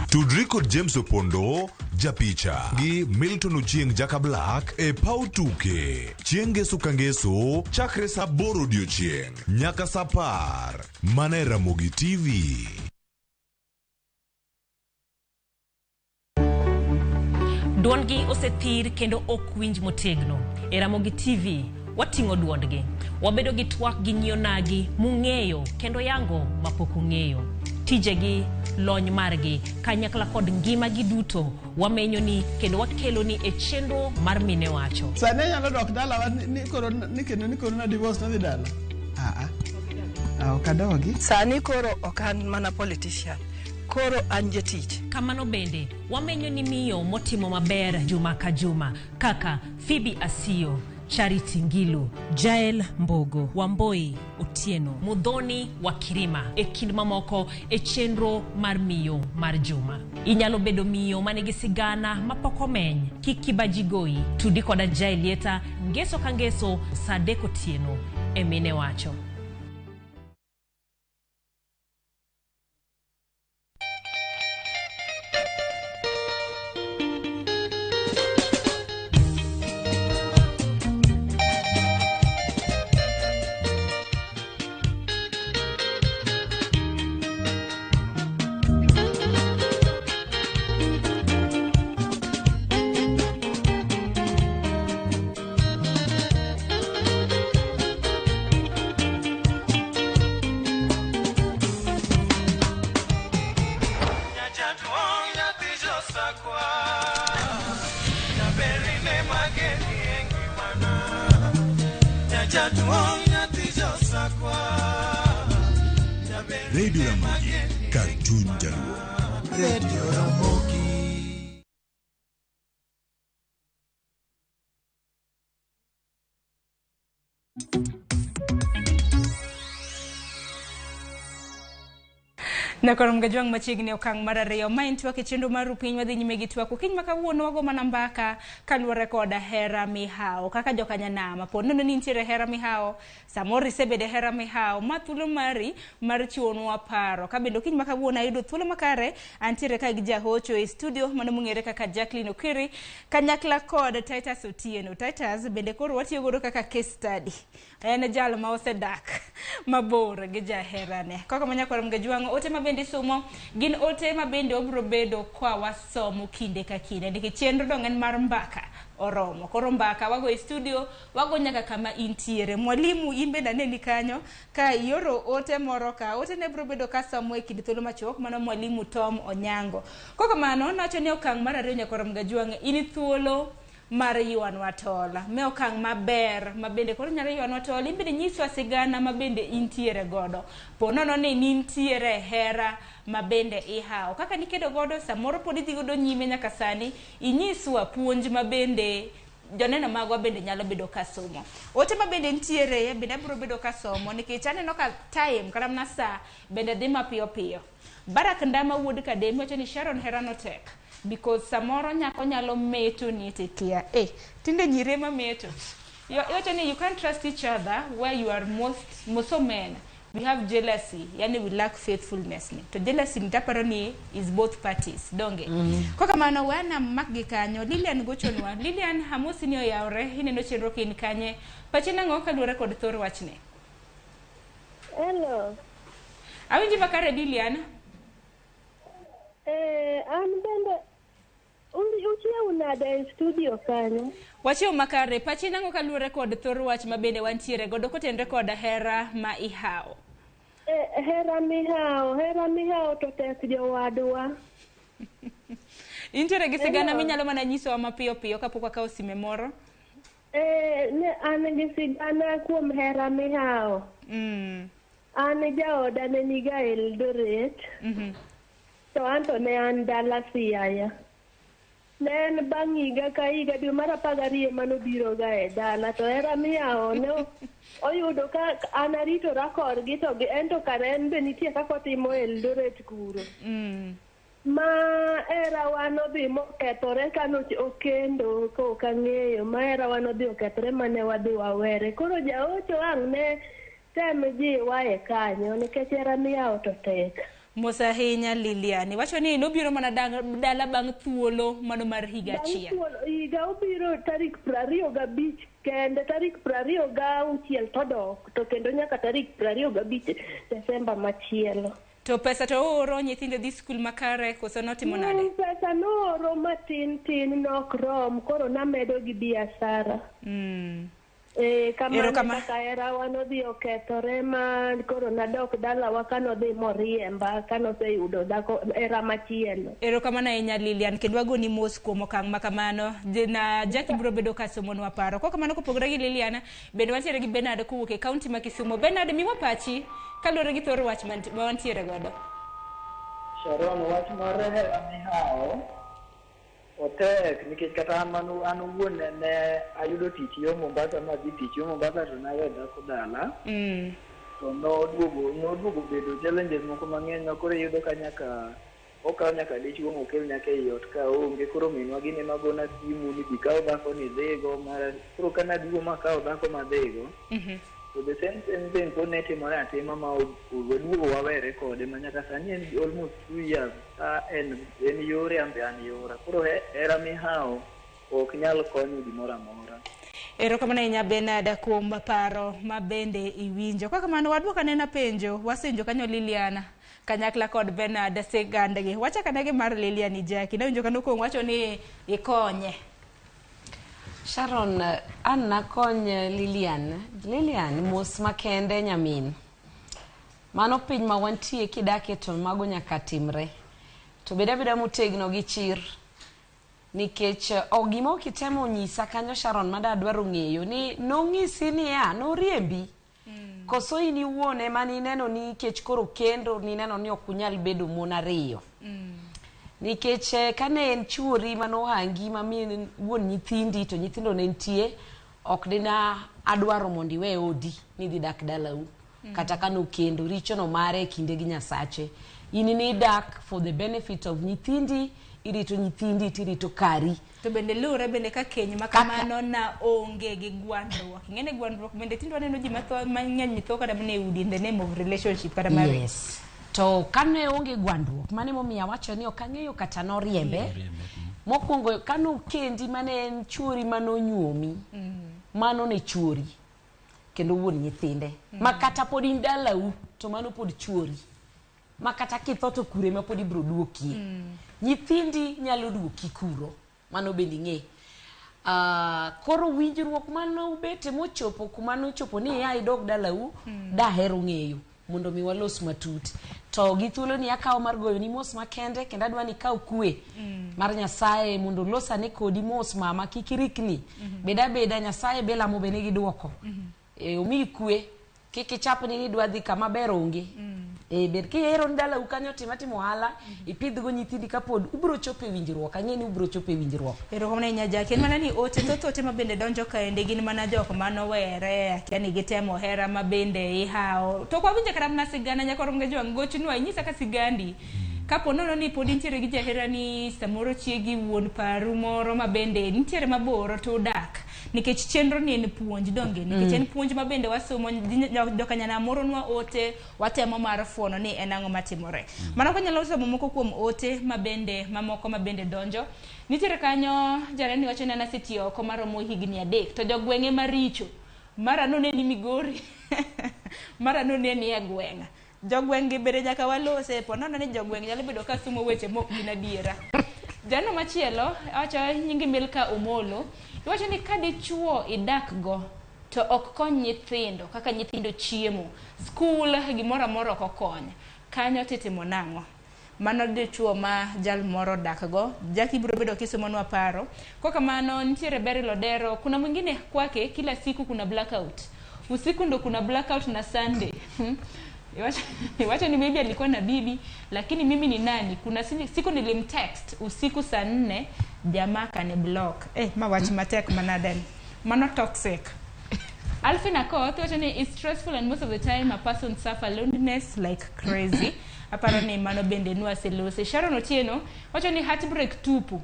Tudri kod James Opondo, japicha, gi Milton Ochieng Jaka Black e paw tuke. Chieng' ngeso ka ngeso, chakre saa aboro odiochieng' nyaka saa apar. Mana e Ramogi TV. Duondgi osethir kendo ok winj motegno. E Ramogi TV, wating'o duondgi. Wabedo gi twak gi nyionagi mung'eyo kendo yango mapok ung'eyo. Tijegi, lony margi, kanyakla kod ngimagi duto wamenyoni kendo wakeloni e chenro mar Mine Wacho. Sani anyalo dok dalawa ni koro ni kendo ni koro na divorce nadhi dala. Ah, ah. Ok adogi. Sani koro ok an mana politician. Koro an jatich. Kamano bende, wamenyo ni miyo motimo maber juma ka juma kaka Phoebe Asiyo, Charity Ngilu, Jael Mbogo, Wamboi Otieno, Mudhoni wa Kirima e kind mamoko e chenro mar miyo mar juma. Inyalo bedo miyo manigi sigana mapok omeny, kik kibaji goyi, tudi koda Jael Lieta ngeso ka ngeso saa adek otieno e Mine Wacho. Radio Ramogi, kar chuny Jaluo. Radio Ramogi. Nyakoro Mgajwang' machiegni okang' mar ariyo ma en twak e chenro mar Rupiny wadhi nyime gi twak okinyi ma kawuono wago mana mbaka kaluwore kod hera mihawo kaka jokanyanam po nono ni nitiere hera mihawo samoro isebedo e hera mihawo ma thuolo mari mar chiwonwa paro ka bende okinyi ma kawuono ayudo thuolo makare antiere ka gi jahocho e studio mano mong'ere kaka Jacqueline Okiri kanyakla kod Titus Otieno. Titus bende koro watiyo godo kaka case study en jal ma osedak mabor gi jaherane kaka manyakoro Mgajwang' ote ma bende somo gin ote ma bende obiro bedo kwa wasomo kinde ka kinde nikech chenro dong en mar mbaka oromo koro mbaka wago e studio wago nyaka kama intiere mwalimu in bende aneni kanyo ka ioro ote moro ka ote ne biro bedo ka somo e kind thuolo machuok mano mwalimu Tom Onyango kokamano nawacho ni okang' mar ariyo nyakoro Mgajwang' in thuolo mar ywanwa tol me okang' maber ma bende koro nyalo ywanwa tol in bende nyiswa sigana ma bende intiere godo po nono ni nintiere hera ma bende ihawo kaka nikedo godo samoro pod idhi godo nyime nyaka sani inyiswa puonj ma bende joneno magwa bende nyalo bedo ka somo ote ma bende nitiere bende abiro bedo ka somo nikech aneno ka time kata mana saa bende dhi mapiyo piyo. Barak Ndama wuod Kademi wacho ni Sharon hera no tek because samoro nyako nyalo meto ni tekia tinde nyiri ema meto. Iwacho ni you can't trust each other where you are most of men we have jealousy yani we lack faithfulness ni to jealousy nitaparo ni is both parties donge. Kokamano wana mak gi kanyo Lilian gochonwa Lilian hamosi ni oyawre ineno chenro kin kanye pachi nang'o kaluwore kod thor wachne. Hello. Awinji makare Lilian. An bende uchiew nade e studio kanyo? Wachiew makare pachi nang'o kaluwore kod thor wach ma bende wantiere godo kotenre kod hera ma ihawo. Hera mihawo to tek jowadwa. Intiere gi sigana minyalo mana nyisowa mapiyo piyo kapok wakawo sime moro? Ne an gi sigana kuom hera mihawo. An jaoda ne niga Eldoret. To an to ne an dala Siaya. Ne en bang' higa ka higa dwe mar 12 manobiroga e dala to hera mihawo ne oyudo ka an aritora korgi to gi en to kare en be nitie kaka otimo Eldoret kuro. Ma herawa nodhi mokethore kano okendo ka ok ang'eyo ma herawa nodhi okethore mane wadhi wawere. Koro jaocho ang' ne tem jiwa e kanyo nikech hera mihawo to tek. Mos ahinya Lilian. Iwacho ni nobiro mana dala bang' thuolo mano mar higa Bang' achiel. thuolo higa obiro tarik 25 kende tarik 26 todok to kendo nyaka tarik 25 Desemba machielo. To pesa to ooro nyithindo dhi skul makare koso notimo nade? Pesa nooro matin tin nok rom koro namedo gi biashara. Kamano kaka herawa nodhi okethore ma koro nadok dalawa kanodhi moriemba kanoseyudo dhako hera machielo. Erokamano ahinya Lilian, kendo wagoni mos kuom okang' ma kamano. Na Jackie biro bedo ka somonwa paro. Kok kamano kopogore gi Lilian, bende wantiere gi Bernard kowuok e kaunti ma Kisumu. Bernard, miwa pachi kaluwore gi thor wach ma wantiere godo. Sharon, wach mar hera mihawo otek nikech kata an mano an owuon ne ayudo tich yo Mombasa madhi tich yo Mombasa to nawe dhako dala. To noduogo bedo challenges moko mang'eny ma koro iyudo ka nyaka okaw nyaka dichuo mokel nyaka ei ot ka onge koro minwa gini magona simu ni bi kaw dhako ni idhigo mara koro kanaduogo makawo dhako madhigo to the same thing pod ne timore atima ma waduogo wawere kode ma nyaka sani en almost 2 years ka en yore an be an yora koro hera mihawo ok nyal konyo gimoro amora. Erokamano ahinya Bernard kuom paro ma bende iwinjo. Kok kamano waduok anena penjo, wasenjo kanyo Liliana kanyakla kod Bernard sigandgi. Wachak ane gi mar Lilian Jackie. Nawinjo ka nokwongo wacho ni ikonye. Sharon, an nakony Lilian. Lilian, mos makende nyamin. Mano piny ma wantie kidake to mago nyaka timre. To bed abeda motegno gi chir. Nikech ok gima ok itemo nyisa kanyo Sharon ma dwaro ng'eyo ni nong'isi niya noriembi. Koso in iwuon ema nineno ni nikech koro kendo nineno ni ok unyal bedo mon ariyo. Nikech kane en chuori manohangi ma min wuon nyithindi to nyithindo ne nitie ok dina adwaro mondo iwe odi nidhi dak dalau. Kata kanokendo richo no mare e kinde gi Nyasache. In nidak for the benefit of nyithindi, irito nyithindi tirito kari. To bende luwre bende ka keny ma kamano na onge gi gwandruok. Ing'e ni gwandruok bende tinde waneno ji matho mang'eny tho kata mana e udi in the name of relationship kata marriage. Yes. To kane onge gwandruok, mano emomiyo awacho ni ok ang'eyo kata noriembe. Mokwongo kanokendi mane en chuori manonyuomi, mano ne chuori kendo wuon nyithinde. Ma kata pod in dalau to mano pod chuori. Ma kata kitho to kure ma pod ibiro duokie. Nyithindi nyalo duoki kuro, mano bende ing'e. Koro winjruok manobete mochopo kuma nochopo ni ia idog dalau, dahero ng'eyo mondo mi walos matut. To gi thuolo ni akawo mar goyoni mos makende kendo adwa ni ikaw kwe mar Nyasaye mondo olosane kodi mos mama kik irikni. Bed abeda Nyasaye be lamo be nigi duoko. Omiyi kwe kik ichapni ni idwa dhi kama ber onge. Bed kihero ni dalau kanyo tim atima ohala ipidhgo nyithindi kapod ubiro chopo e winjruok ang'e ni ubiro chopo e winjruok. Erokamano ahinya Jackie. En mana ni ote thoth ote ma bende donjo kaendi gin mana jok manowere akia ni gitemo hera ma bende ihawo. To ok wawinjo kata mana sigana nyaka rom Jwang' gochnwa inyisa ka sigandi. Kapo nono ni pod intiere gi jaherani samoro chiegi wuon paru moro ma bende nitiere mabor to udak. Nikech chenro ni en puonj donge nikech en puonj ma bende wasomo jokanyanam moronwa ote watemo mar fuono ni en ang'o matimore. Mano kanyalo somo moko kuom ote mabende mamoko mabende donjo. Nitiere kanyo janeno wacho ni an asetiyo oko maromo higni 3 to jogweng'e maricho mara noneni Migori mara noneni e gweng'. Jogweng' gi bende nyaka walose po nono ni jogweng' nyalo bedo ka sumo weche mok gin adiera. Jano machielo wacho nyingi Milka Omolo iwacho ni ka dichuo idak go to ok kony nyithindo kaka nyithindo chiemo skul gimoro amora ok okony kanyo titimo nang'o mano dichuo ma jal moro dak go Jackie biro bedo kisomonwa paro kwa kamano nitiere Beryl Odero kuna mwingine kwake kila siku kuna blackout usiku ndo kuna blackout na Sunday. Iwacho ni maybe alikuwa na bibi, lakini mimi ni nani? Kuna siku nilimtext usiku saa 4, jamaa kani block. Ma wach matek manaden. Mano toxic. Alfin Akoth wacho ni it's stressful and most of the time a person suffer loneliness like crazy. Aparo ni mano bende nwaselose. Sharon Otieno wacho ni heartbreak tupu.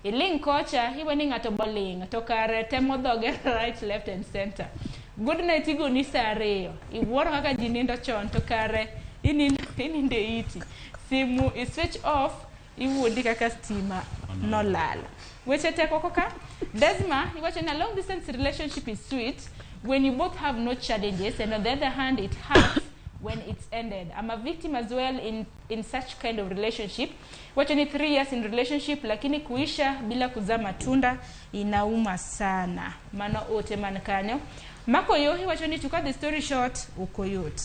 Iling kocha iwe ni ng'ato boling to kare temo dhoge right, left and center. Good night igoni saa 2. Iwuoro kaka ji nindo chon to kare inindo e iti. Simu i switch off iwuondi kaka stima nolal. Weche tek oko ka. Desma iwacho ni a long distance relationship is sweet when you both have no challenges, and on the other hand it hurts when it's ended. I'm a victim as well in such kind of relationship. Wacho ni 3 years in relationship, lakini kuisha bila kuzaa matunda inauma sana. Mano ote man kanyo. Mako yohi wacho ni to cut the story short, okoyot.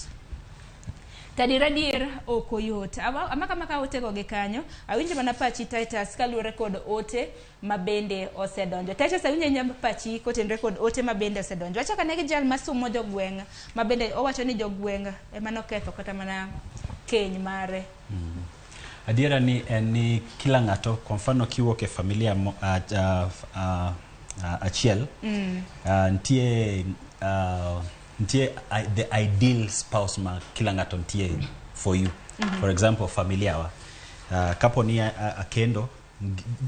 Tadiradier okoyot. Amaka maka ote go gi kanyo. Awinjo mana pachi Titus kaluwore kod ote mabende osedonjo. Titus, awinjo nyamba pachi kotenore kod ote mabende osedonjo. Wachako ane gi jal masumo jogweng' mabende owacho ni jogweng' ema noketho kata mana keny mare. Adiera ni en ni kila ng'ato, kwa mfano kiwuok e familia achiel, nitie the ideal spouse ma kila ng'ato nitie for you. For example, familia wa kapo ni akendo,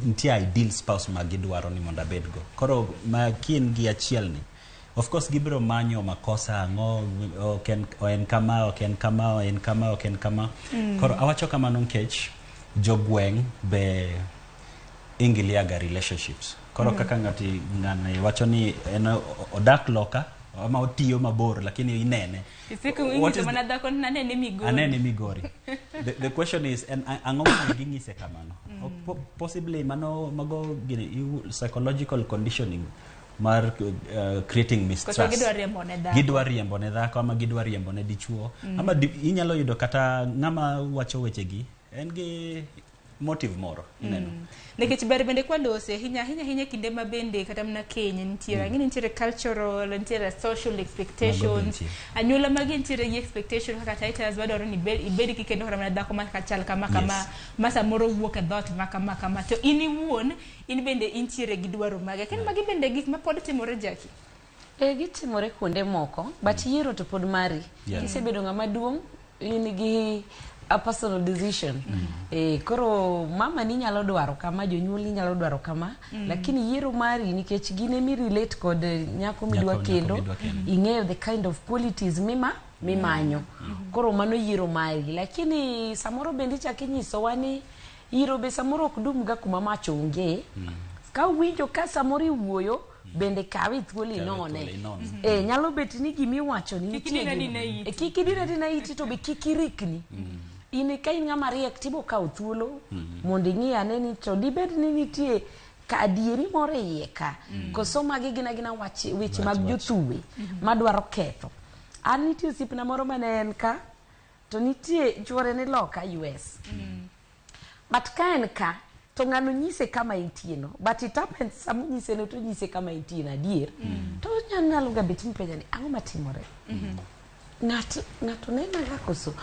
nitie ideal spouse ma gidwaro ni mondo abedgo. Koro ma kin gi achiel ni, of course gibiro manyo makosa ang'o, ok en, en kama, ok en kama, en kama, ok en kama. Koro awacho kamano nikech jogweng' be ingiliaga relationships. Koro kaka ng'ati ng'ani wacho ni en odak loka ama otiyo mabor, lakini inene. Isiku What inyiso is mana dhako nanene Migori. Anene Migori. The question is, en ang'o momiyo ging'ise kamano? Possibly mano mago gini psychological conditioning mar creating Koso mistrust. gidwa riembo ne dhako. Gidwa riembo ne dhako ama gidwa riembo ne dichuo. Ama inyalo yudo kata ng'ama wacho wechegi en gi motive moro ineno. Nikech ber bende kwalose ahinya ahinya ahinya kinde ma bende kata mana keny nitiere, ang'e ni nitiere cultural, nitiere social expectations. Nitie. Anyuola magi nitiere gi expectation kaka Titus wadwaro ni ibed kikendo kata mana dhako ma chal kama kama, ma samoro wuok e dhoot ma kama kama, to in iwuon in bende intiere gi dwaro mage. Ken magi bende gik ma pod timore, Jackie? E, gitimore kuonde moko, but yiero to pod mari. Kisebedo ng'ama duong', in gi a personal decision. Koro mama ni nyalo dwaro kama, jonyuol ni nyalo dwaro kama, lakini yiero mari nikech gin emi relate kod nyako midwa Nyako kendo, midwa kendo. Ing'eyo the kind of qualities mimanyo. Koro mano yiero mari, lakini samoro bende ichako inyisowa ni iro be samoro ok dum ga kuma mach onge. Ka winjo ka samoro iwuoyo bende kawe thuolo Kawe inone. thuolo inone. Nyalo bet ni gimiwacho ni Kik nitie idin gima- adina iti. Kik idin adina iti to be kik irikni. In ka in ng'ama riek tibo kawo thuolo mondo ing'i ane ni to dibed ni nitie ka adieri moro e iye ka, koso magi gin agina wach weche mag Wach. jothumbe madwaro ketho. An nitie osiepna moro mane en ka to nitie chuore ni loka US, but ka en ka to ng'ano nyise kama entie no, but it happens sama onyise no to onyise kama entie no adier, to nyalo ga bet mipenja ni ang'o matimore, ng'ato ng'ato nena ga koso.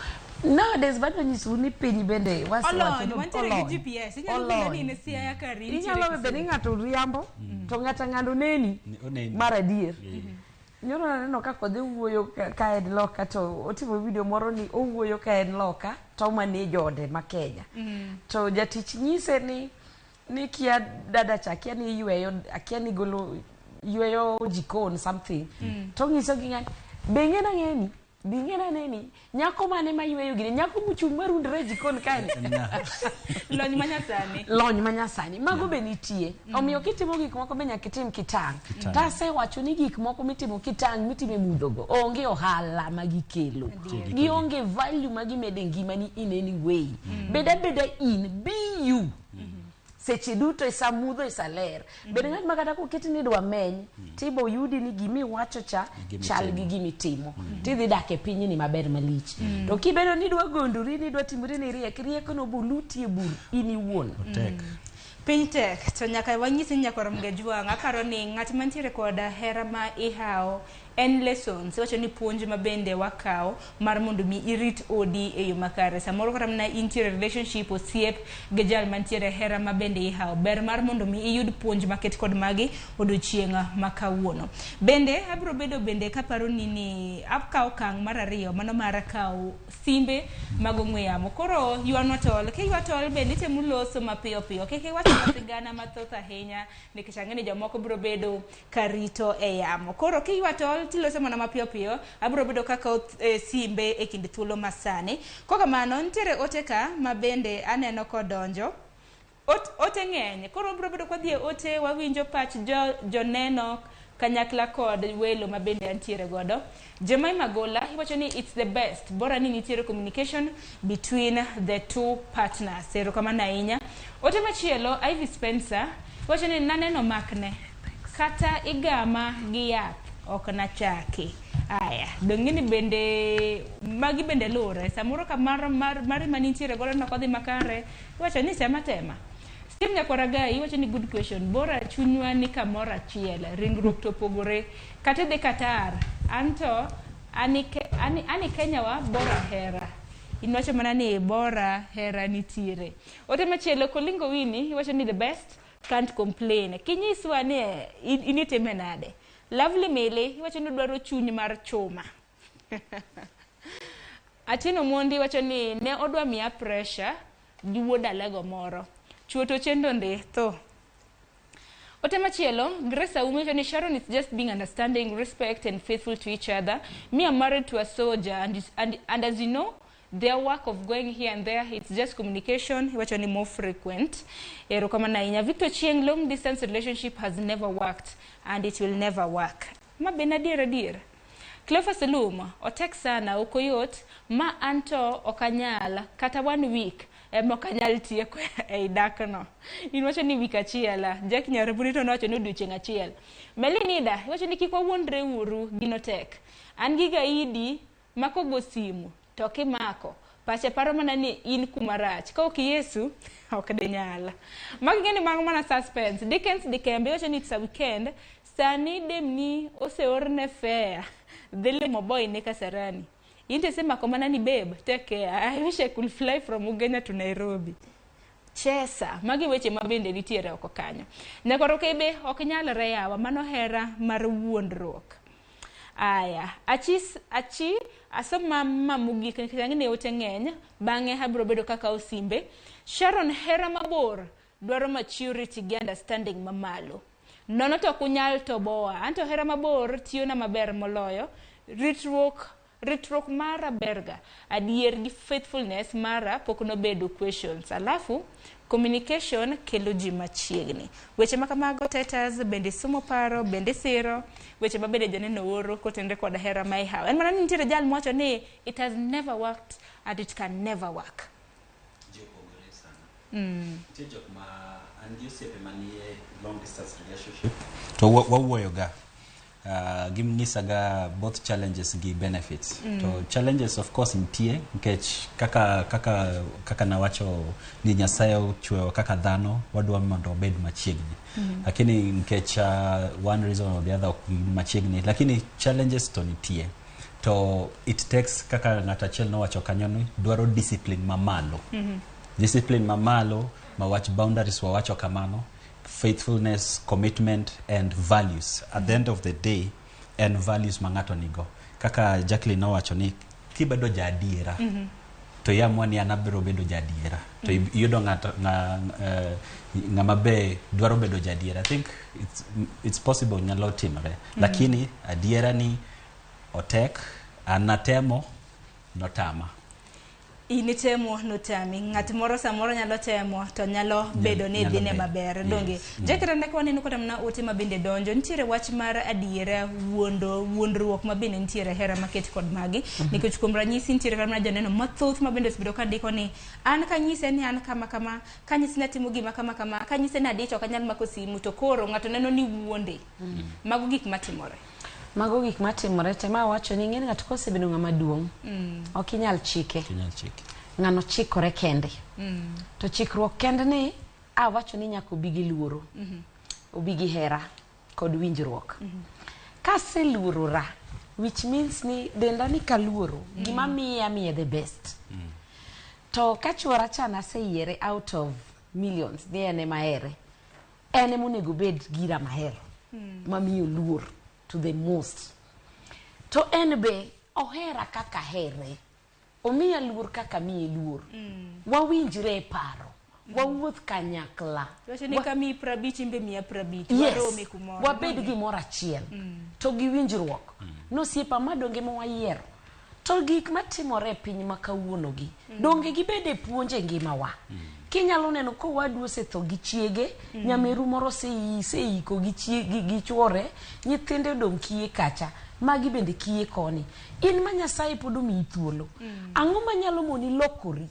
Nowadays bado nyisou ni piny bende wasewacho Olony, ni wantiere gi olony. GPS. Inyalo bedo Olony. ni in e Siaya kari intiere Inyalo bedo ni Kisumu. ng'ato riambo to ng'ato ng'ano neni Oneni. mar adier. Nyoro naneno ka kodhi wuoyo ka en loka to otimo video moro ni owuoyo ka en loka to manage ode ma Kenya, to jatich nyise ni kia dada cha akia ni yweyo, akia ni golo yweyo jikon something, to ng'iso gi ng'ani be ing'e nang'eni be ing'e naneni nyako mane ma yweyo gini, nyako mochung' marundre e jikon kae. Lony manyasani. Lony manyasani mago be nitie. Omiyo kitimo gik moko be nyaka itim kitang'. Kitang'. Tasewacho ni gik moko mitimo kitang', mitimo e mudhogo, onge ohala ma gikelo. Gionge value ma gimedo e ngimani in any way. Bed abeda in, be you seche duto, e sa mudho, e sa ler. Bed ng'at ma kata koketi ni idwa meny, tibo yudi ni gimiwacho cha Gimitimo. chal gi gimitimo, tidhi dak e pinyni maber malich. To kibedo ni idwa gondori ni idwa timori ni riek, rieko boluti e bur in iwuon. Otek. Piny tek to nyaka wanyisi ni nyakwar Mgejwang', aparo ni ng'at mantiere kod hera ma ihawo. En lessons, iwacho ni puonj ma bende wakawo mar mondo mi irit odi e yo makare. Samoro kata mana intiere relationship, osiep gi jal mantiere hera ma bende ihawo. Ber mar mondo mi iyud puonj maket kod magi odiochieng' ma kawuono. Bende abiro bedo bende kaparo ni ni akawo okang' mar ariyo mano mar kawo simbe mag ong'we yamo. Koro ywanwa tol, kiywa tol bende itemo loso mapiyo piyo. Kik iwach sigana mathoth ahinya nikech ang'e ni jomoko biro bedo karito e yamo. Koro kiywa tol tiloso mana mapiyo piyo, abiro bedo kakawo simbe e kind thuolo masani. Kokamano, nitiere ote ka ma bende aneno kodonjo. Ote ng'eny, koro wabiro bedo kwadhi e ote, wawinjo pach joneno kanyakla kod welo ma bende antiere godo. Jemai Magola iwacho ni it's the best, bora ni nitiere communication between the two partners. Erokamano ahinya. Ote machielo, Ivy Spencer iwacho ni naneno makne, kata igama gi yath ok nachaki. Aya, dong' ni bende magi bende luwre. Samoro ka mar mari manitiere godo nok odhi makare, iwacho ni tema tema. Steve Nyakwaragai iwacho ni good question. Bora chunywa ni kamoro achiel, ringruok to opogore. Kata idhi Qatar, anto ani Kenya wa bora hera. Inwacho mana ni bora hera nitiere. Ote machielo Kolingo Winnie iwacho ni the best, can't complain. Kinyiswa ni initime nade? Lovely Mele iwacho ni dwaro chuny mar chuma. Atieno Mondi iwacho ni ne odwa miya pressure gi wuod alego moro. Chuo to chendo ndi tho. Ote machielo, Grace Auma wacho ni Sharon is just being understanding, respect and faithful to each other. Me, I'm married to a soldier and as you know, their work of going here and there, it's just communication, wacho ni more frequent. Erokamano ahinya. Victor Chieng, long distance relationship has never worked and it will never work. Ma ben adier adier. Cleophas Lum, otek sana, ok oyot, ma anto ok anyal, kata 1 week, ema ok anyal tieko ei dakno. In wacho ni wik achiel, Jack Nyaraburi to nowacho ni odiochieng' achiel. Melinida, iwacho ni kik wawuondre uru, gino tek. An gi gaidi makogo simu, to kimako, pache paro mana ni in kuma rach. Ka ok Yesu, ok dinyal. Magi gin mago mana suspense. Dickens Dikembe iwacho ni it's a weekend, sani demni oseorne fare. Dhi limo boy ne Kasarani. Inte sema kwa mana ni babe, take care. I wish I could fly from Ugenya to Nairobi. Chesa, magi weche ma bende nitiere oko kanyo. Nyakoro kebe ok nyalre yawa, mano hera mar wuondruok. Aya, achi asoma mamugik nikech ang'e ni ote ng'eny, bang'e abiro bedo kaka osimbe. Sharon, hera mabor dwaro maturity gi understanding mamalo. Nono to ok unyal toboa. Anto hera mabor tiyona maber moloyo. Ritruok mara berga. Adier gi faithfulness mara pok nobedo questions. Alafu, communication kelo ji machiegni. Weche ma kamago Titus bende somo paro, bende siro, weche ma bende joneno oro kotenre kod hera ma ihawo. En mana ni nitiere jal mowacho ni it has never worked and it can never work. Ji opogore sana. Nitie jok ma an gi osiepe manie long distance relationship to wawuoyo ga. Gimnyisaga both challenges gi benefits. To challenges of course nitie nikech kaka nawacho ni Nyasaye ochweyo kaka dhano wadwa mondo obed machiegni. Lakini nikech one reason or the other ok machiegni, lakini challenges to nitie. To it takes kaka ng'ato achiel nowacho kanyo ni dwaro discipline mamalo. Discipline mamalo mawach boundaries wawacho kamano, faithfulness, commitment and values. At the end of the day, and values ma ng'ato nigo. Kaka Jacqueline nowacho ni kibedo jaadiera, to iamua ni an abiro bedo jaadiera. To iyudo ng'ato ng'ama be dwaro bedo jaadiera. I think it's possible nyalo timore. Lakini adiera ni otek, an natemo, notama. In itemo notami. Ng'at moro samoro nyalo temo to nyalo bedo ni dhine maber. Donge. Jackie ne waneno kata mana ote ma bende donjo. Nitiere wach mar adiera, wuondruok ma bende nitiere hera maket kod magi. Nikech kuom ranyisi nitiere kata mana joneno mathoth ma bende osebedo ka ndiko ni an kanyise ni an kama kama, kanyise ni atimo gima kama kama, kanyise ni adich ok anyal mako simu to koro ng'ato neno ni wuonde. Mago gik matimore. Mago gik matimore te ma wacho ni ng'eni ng'ato kosebedo ng'ama duong', ok inyal chike. Ng'ano chikore kende. To chikruok kende ni awacho ni nyaka obi gi luoro. Obi gi hera kod winjruok. Kaseluorora Which means ni denda ni kaluoro, gima miye amiye the best. To ka chuora cha naseyiere out of millions, ni en ema ahere. En ema onego obed gira mahero. Mamiyo luor to the most. To en be ohera kaka ahere. Omiya luor kaka amiye luor. Wawinjre e paro. Wawuoth kanyakla. Wacho ni kamiyi 50 in be miya 50. Yes. Warome kumoro. Wabed gimoro achiel. To gi winjruok. Nosiepa ma donge ma wayiero. To gik matimore e piny ma kawuono gi, donge gibed e puonj e ngimawa. Kinyalo neno kowadu osetho gi chiege, nyameru moro oseiko gi, gi chuore, nyithinde odong' kiye kacha, magi bende kiye koni. In ma Nyasaye pod omiyi thuolo. Ang'o manyalo moni lokori?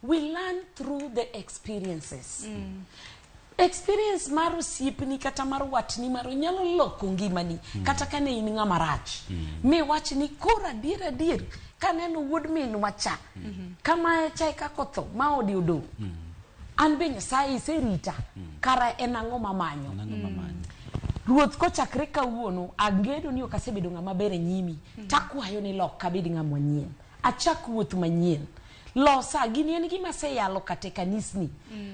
We learn through the experiences. Experience mar osiepni kata mar watni maro nyalo loko ngimani kata kane in ng'ama rach. Mi wach ni koro adier adier kaneno wuod minwa cha kamae cha e kaka otho ma ode odong'. An be Nyasaye iserita kara en ang'o mamanyo? Ruoth kochakre kawuono angedo ni ok asebedo ng'ama ber e nyimi. Takwayo ni loka abed ng'ama manyien. Achak wuoth manyien. Losa gini en gima aseyalo kata e kanisni.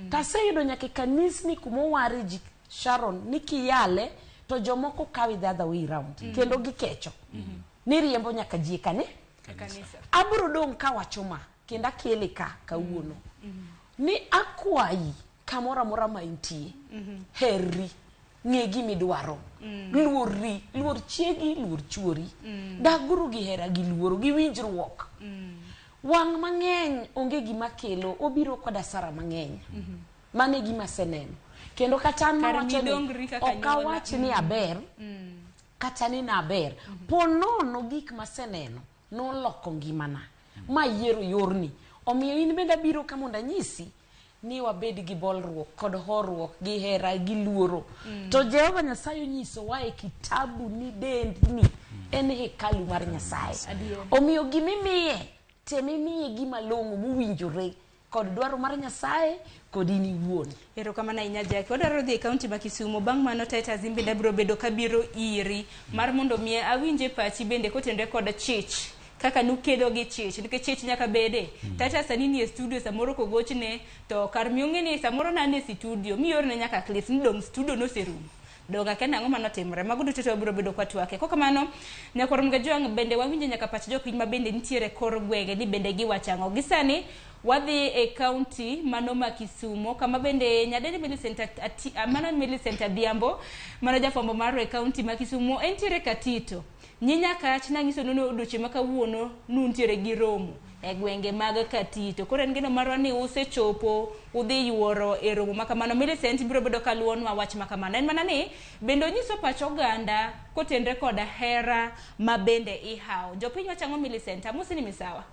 Taseyudo nyaka e kanisni kumoware ji Sharon ni kiyale to jomoko kawe the other way round. Kendo gikecho. Ni riembo nyaka ji e kani. Kanisa. Abiro dong' kawacho ma kendo akele ka kawuono. Ni akwayi kamoro amora ma intie. Herri. Ng'e gimidwaro. Luorri. Luor chiegi, luor chuori. Daguru gi hera gi luoro gi winjruok. Wang' mang'eny onge gima kelo, obiro kod asara mang'eny. Mano e gima aseneno. Kendo kata an Kar mawacho ni midongri kaka ok anyuola. awach ni aber, kata ni naber. Po nono gik maseneno noloko ngimana. Ma yiero yorni. Omiyo in bende abiro ka mondo anyisi ni wabed gi bolruok kod horuok gi hera gi luoro. To Jehova Nyasaye onyisowa e kitabu ni dendni en hekalu mar Nyasaye. Adier. Omiyo gimimiye, tem imiye gima long'o mowinjore kod dwaro mar Nyasaye kod in iwuon. Erokamano ahinya Jackie. Wadwaro dhi e kaunti ma Kisumu. Bang' mano Titus in bende abiro bedo kabiro iri mar mondo mi awinje pachi bende kotenore kod chich kaka nukedo gi chich nikech chich nyaka bede. Titus sani nie studio samoro kogochne to kar miyo ng'e ni samoro nane e studio miorne nyaka clips ni dong' studio noserumo. Dong' akia nang'o manotimore. Mago duto te wabiro bedo kwatwake. Kokamano, nyakwar Mgajwang' bende wawinjo nyaka pach jopiny ma bende nitiere kor gwenge ni bende giwacho ang'o. Gi sani wadhi e kaunti mano ma Kisumo kama bende nyadendi Millicent mano Millicent Adhiambo mano jafwambo marwa e kaunti ma Kisumo entiere Katito. Nyi Nyakach nang'iso nu ni odiochieng' ma kawuono nuntiere gi romo e gwenge mag Katito. Koro en geno marwa ni usechopo udhi yuoro e romo ma kamano. Millicent biro bedo kaluwonwa wach ma kamano. En mana ni bende onyiso pach oganda kotenre koda hera ma bende ihawo. Jopiny wacho ang'o Millicent? Amosi ni misawa.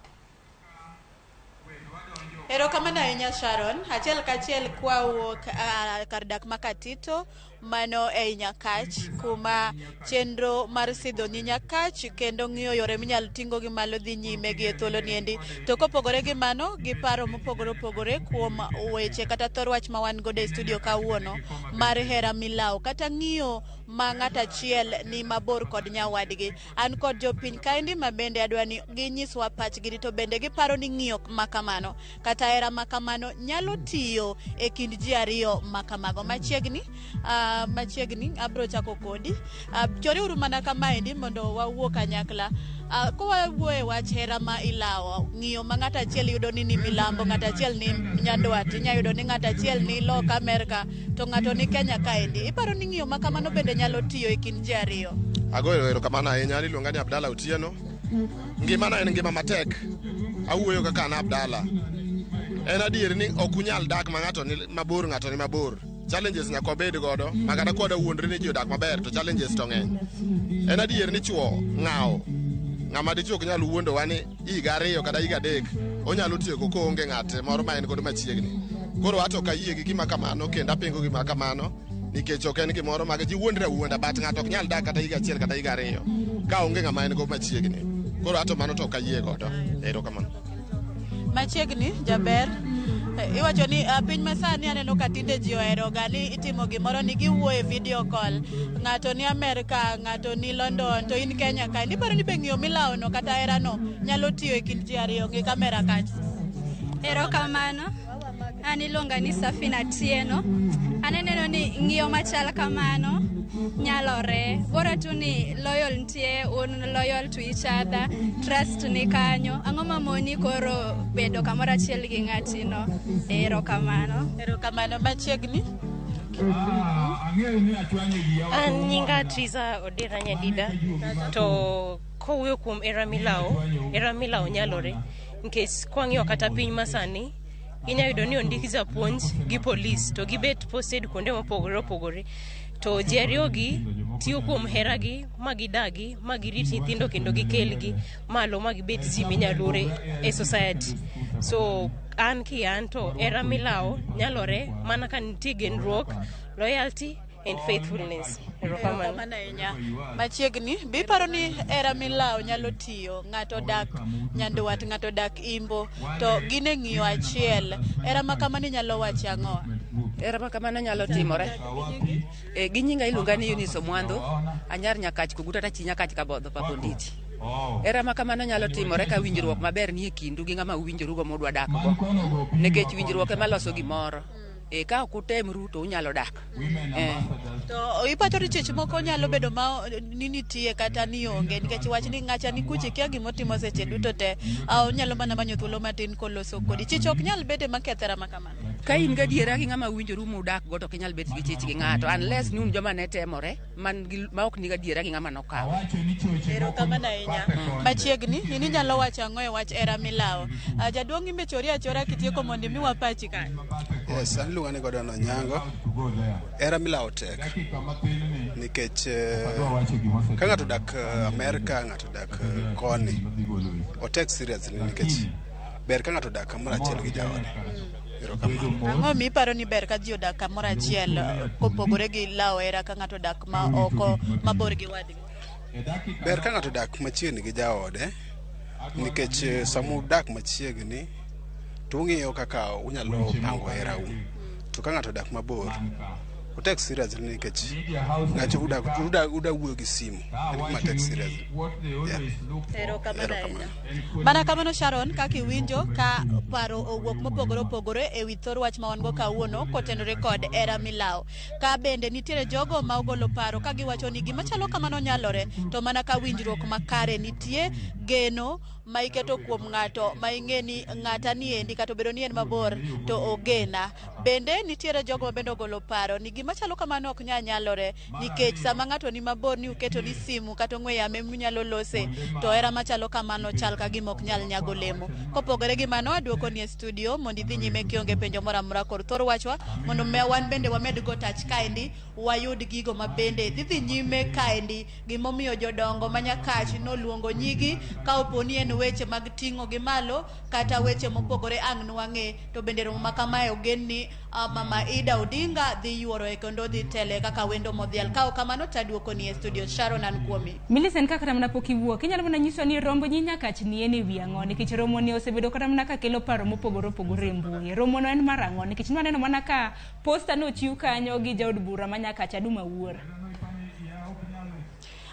Erokamano ahinya Sharon. Achiel kachiel kwawuok kar dak ma Katito mano ei Nyakach kuma chenro mar sidho nyi Nyakach kendo ng'iyo yore minyalo ting'o gi malo dhi nyime gi e thuolo niendi. To kopogore gi mano, gi paro mopogore opogore kuom weche kata thor wach ma wan godo e studio kawuono mar hera milawo kata ng'iyo ma ng'ato achiel ni mabor kod nyawadgi. An kod jopiny kaendi ma bende adwa ni ginyiswa pachgi to bende giparo ni ng'iyo ma kamano kata hera ma kamano nyalo tiyo e kind ji ariyo ma kamago. Machiegni, machiegni abro chako kodi. Choriuru mana kamaendi mondo wawuo kanyakla. Kowawuoyo e wach hera ma ilawo, ng'iyo ma ng'ato achiel yudo ni ni milambo, ng'ato achiel ni nyandwat, inya yudo ni ng'ato achiel ni loka Amerka, to ng'ato ni Kenya kaendi. Iparo ni ng'iyo ma kamano bende nyalo tiyo e kind ji ariyo? Agoyo erokamano ahinya, an iluonga ni Abdalla Otieno. Ngimana en ngima matek. Awuoyo kaka an Abdalla. En adier ni ok unyal dak ma ng'ato ni mabor ng'ato ni mabor. Challenges nyaka wabed godo ma kata kwada wuondre ni ji odak maber to challenges to ng'eny. En adier ni chuo ng'awo. Ng'ama dichuo ok nyal wuondowa ni higa 2 kata higa 3 onyalo tieko koonge ng'at moro ma en godo machiegni. Koro ato ok ayie gi gima kamano kendo apingo gima kamano nikech ok en gimoro mag ji wuondre awuonda but ng'ato ok nyal dak kata higa 1 kata higa 2 ka onge ng'ama en go machiegni. Koro ato mano to ok ayie godo. Erokamano. Machiegni, jaber. Iwacho ni piny masani aneno ka tinde ji ohero ga ni itimo gimoro ni giwuoyo e video call. Ng'ato ni Amerka, ng'ato ni London, to in Kenya kae. Iparo ni be ng'iyo milawono kata herano nyalo tiyo e kind ji ariyo ng'i kamera kacha. Erokamano. An iluonga ni Safina Atieno. Aneno ni ng'iyo machal kamano nyalore. Bora tu ni loyal nitie, un loyal to each other, trust ni kanyo. Ang'o mamoni koro bedo kamoro achiel gi ng'atino? Erokamano. Erokamano machiegni. An nyinga Triza Odera Nyadida to kowuoyo kuom hera milawo nyalore nikech kwang'iyo kata piny masani inya yudo ni ondik japuonj gi polis to gibet posted kuonde mopogore opogore to ji ariyogi tiyo kuom heragi ma gidagi ma girit nyithindo kendo gikelgi malo ma gibet ji minya luore e society. So an kian to hera milawo nyalore mana ka nitie genruok, loyalty and faithfulness. Erokamano. Erokamano ahinya. Machiegni, be iparo ni hera milawo nyalo tiyo? Ng'ato dak Nyandwat, ng'ato dak Imbo, to gin e ng'iyo achiel. Hera ma kamano inyalo wacho ang'o? Hera ma kamano nyalo timore. Gi nyinga iluonga ni Eunice Omwando, anyar Nyakach Koguta ta chi Nyakach Kabodho Paponditi. Hera ma kamano nyalo timore ka winjruok maber nie kindu gi ng'ama uwinjorugo mudwa dak go. Nikech winjruok ema loso gimoro. Ka ok utemru to unyalo dak. To ipacho ni chich moko nyalo bedo ma ni nitie kata ni onge nikech wach ni ng'acha ni kuche kia gimotimo seche duto te. Onyalo mana manyo thuolo matin koloso kodi. Chich ok nyal bede maketh hera ma kamano. Ka in gadiera gi ng'ama uwinjoru mudak go to ok inyal bet gi chich gi ng'ato unless ni un joma ne temore man gi, ma ok ni gadiera gi ng'ama nokawo. Erokamano ahinya. Machiegni, in inyalo wacho ang'o e wach hera milawo? Jaduong' imechori achora kitieko mondo imiwa pachi kae. Yes, an iluonga ni Gordon Onyango. Hera milawo tek nikech ka ng'ato odak Amerka, ng'ato odak koni, otek seriously nikech ber ka ng'ato odak kamoro achiel gi jaode. Erokamano. Ang'o miparo ni ber ka ji odak kamoro achiel kopogore gi lawo hera ka ng'ato odak ma oko mabor gi wadgi? Ber ka ng'ato odak machiegni gi jaode nikech sama udak machiegni to ung'iyo kaka unyalo pango herau. To ka ng'ato odak mabor, otek seriously nikech ng'ato uda wuoyo gi simu. En gima tek seriously. Yeah. Erokamano ahinya. Mana kamano Sharon, kaka iwinjo ka paro owuok mopogore opogore e wi thor wach ma wan go kawuono kotenore kod hera milawo. Ka bende nitiere jogo ma ogolo paro ka giwacho ni gima chalo kamano nyalore to mana ka winjruok makare nitie, geno ma iketo kuom ng'ato ma ing'e ni ng'ata ni endi kata obedo ni en mabor to ogena. Bende nitiere jogo ma bende ogolo paro ni gima chalo kamano ok nyal nyalore nikech sama ng'ato ni mabor ni uketo ni simu kata ong'we yamo eminyalo lose to hera machalo kamano chal ka gima ok nyal nyago olemo. Kopogore gi mano aduoko ni e studio mondo idhi nyime kionge penjo moro amora kor thor wachwa mondo wan bende wamed go tach kaendi wayud gigo ma bende dhi nyime kaendi gimomiyo jodongo ma Nyakach noluongo nyigi ka opo ni en weche mag ting'o gi malo kata weche mopogore ang' nwang'e to bende romo ma kamae ogen ni Mama Ida Odinga dhi yuoro e kendo dhi tele kaka wendo modhial. Ka ok kamano to aduoko ni e studio. Sharon an kuomi. Millicent, kaka kata mana pok iwuok, inyalo mana nyiso ni rombo nyi Nyakach ni en e wi ang'o? Nikech romo ni osebedo kata mana ka kelo paro mopogore opogore e mbui. Romo no en mar ang'o? Nikech nwaneno mana ka posta nochiw kanyo gi jaod bura ma Nyakach Aduma Wuora.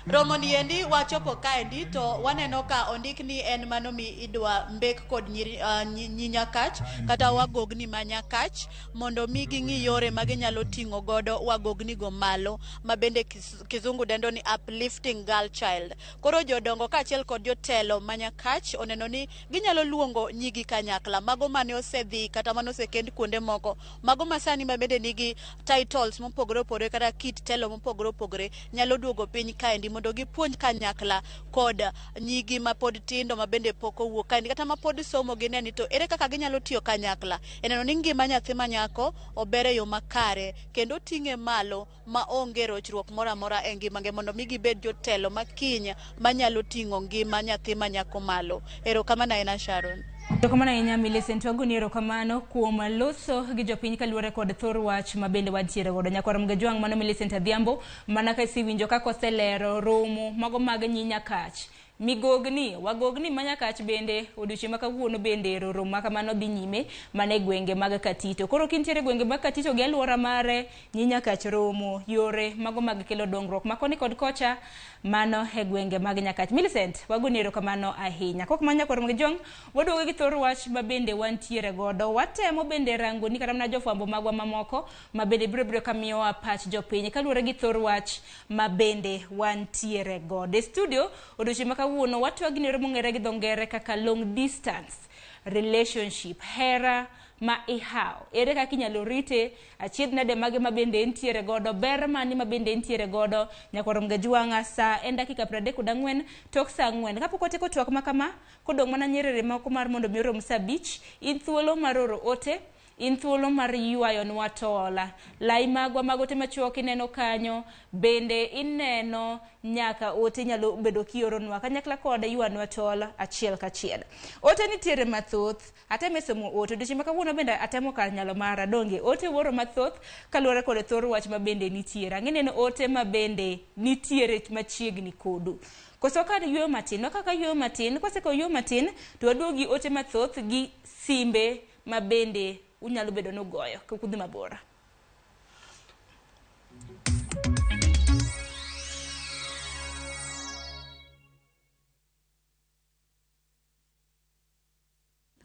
Romo ni endi wachopo kaendi to waneno ka ondik ni en mano mi idwa mbek kod nyi Nyakach kata wagogni ma Nyakach mondo mi ging'i yore ma ginyalo ting'o godo wagogni go malo ma bende kizungu dendo ni uplifting girl child. Koro jodongo kaachiel kod jotelo ma Nyakach oneno ni ginyalo luongo nyigi kanyakla, mago mane osedhi kata mane osekend kuonde moko, mago masani ma bende nigi titles mopogore opogore kata kit telo mopogore opogore nyalo duogo piny kaendi mondo gipuonj kanyakla kod nyigi mapod tindo ma bende pok owuok kaendi kata mapod somo gine ni to ere kaka ginyalo tiyo kanyakla e neno ni ngima nyathi manyako ober e yo makare kendo ting'e malo ma onge rochruok moro amora e ngimagi mondo mi gibed jotelo makiny manyalo ting'o ngima nyathi manyako malo. Erokamano ahinya Sharon. Erokamano ahinya Millicent, wagoni erokamano kuom loso gi jopiny kaluwore kod thor wach ma bende wantiere godo. Nyakwar Mgajwang', mano Millicent Adhiambo, mana ka isewinjo kaka oselero romo mago mag nyi Nyakach. Migogni, wagogni ma Nyakach bende odiochieng' ma kawuono bende romo ma kamano dhi nyime mana e gwenge mag Katito. Koro kintiere e gwenge mag Katito gi alwora mare, nyi Nyakach romo yore mago mag kelo dongruok ma koni kod kocha mano e gwenge mag Nyakach. Millicent, wagoni erokamano ahinya. Kok mana nyakwar Jong, waduogo gi thor wach ma bende wantiere godo. Watemo bende rango ni kata mana jofwambo magwa mamoko ma bende biro bedo ka miyowa pach jopiny kaluwore gi thor wach ma bende wantiere godo. E studio odiochieng' ma kawuono watwa gi nero mong'ere gi dho ngere kaka long distance relationship, hera ma ihawo. Ere kaka inyalo rite, achiedh nade mage ma bende entiere godo, ber mane ma bende entiere godo. Nyakwar Mgajwang'a, sa en dakika 34 tok sa 4. Kapok watieko twak ma kama, kodong' mana nyerere moko mar mondo mi orom sa 5, in thuolo mar oro ote, in thuolo mar ywayonwa tola. Lai magwa mag ote machuok ineno kanyo, bende ineno nyaka ote nyalo bedo kioronwa kanyakla kod ywanwa tol achiel kachiel. Ote nitiere mathoth, ateme somo ote odiochieng' ma kawuono bende atemo kar nyalo mara donge ote wuoro mathoth kaluwore kod thor wach ma bende nitiere. Ang'e neno ote ma bende nitiere machiegni kodu. Koso kar yweyo matin, wakaka yweyo matin, kwaseko yweyo matin to waduogi ote mathoth gi simbe ma bende unyalo bedo nugoyo kik udhi mabor.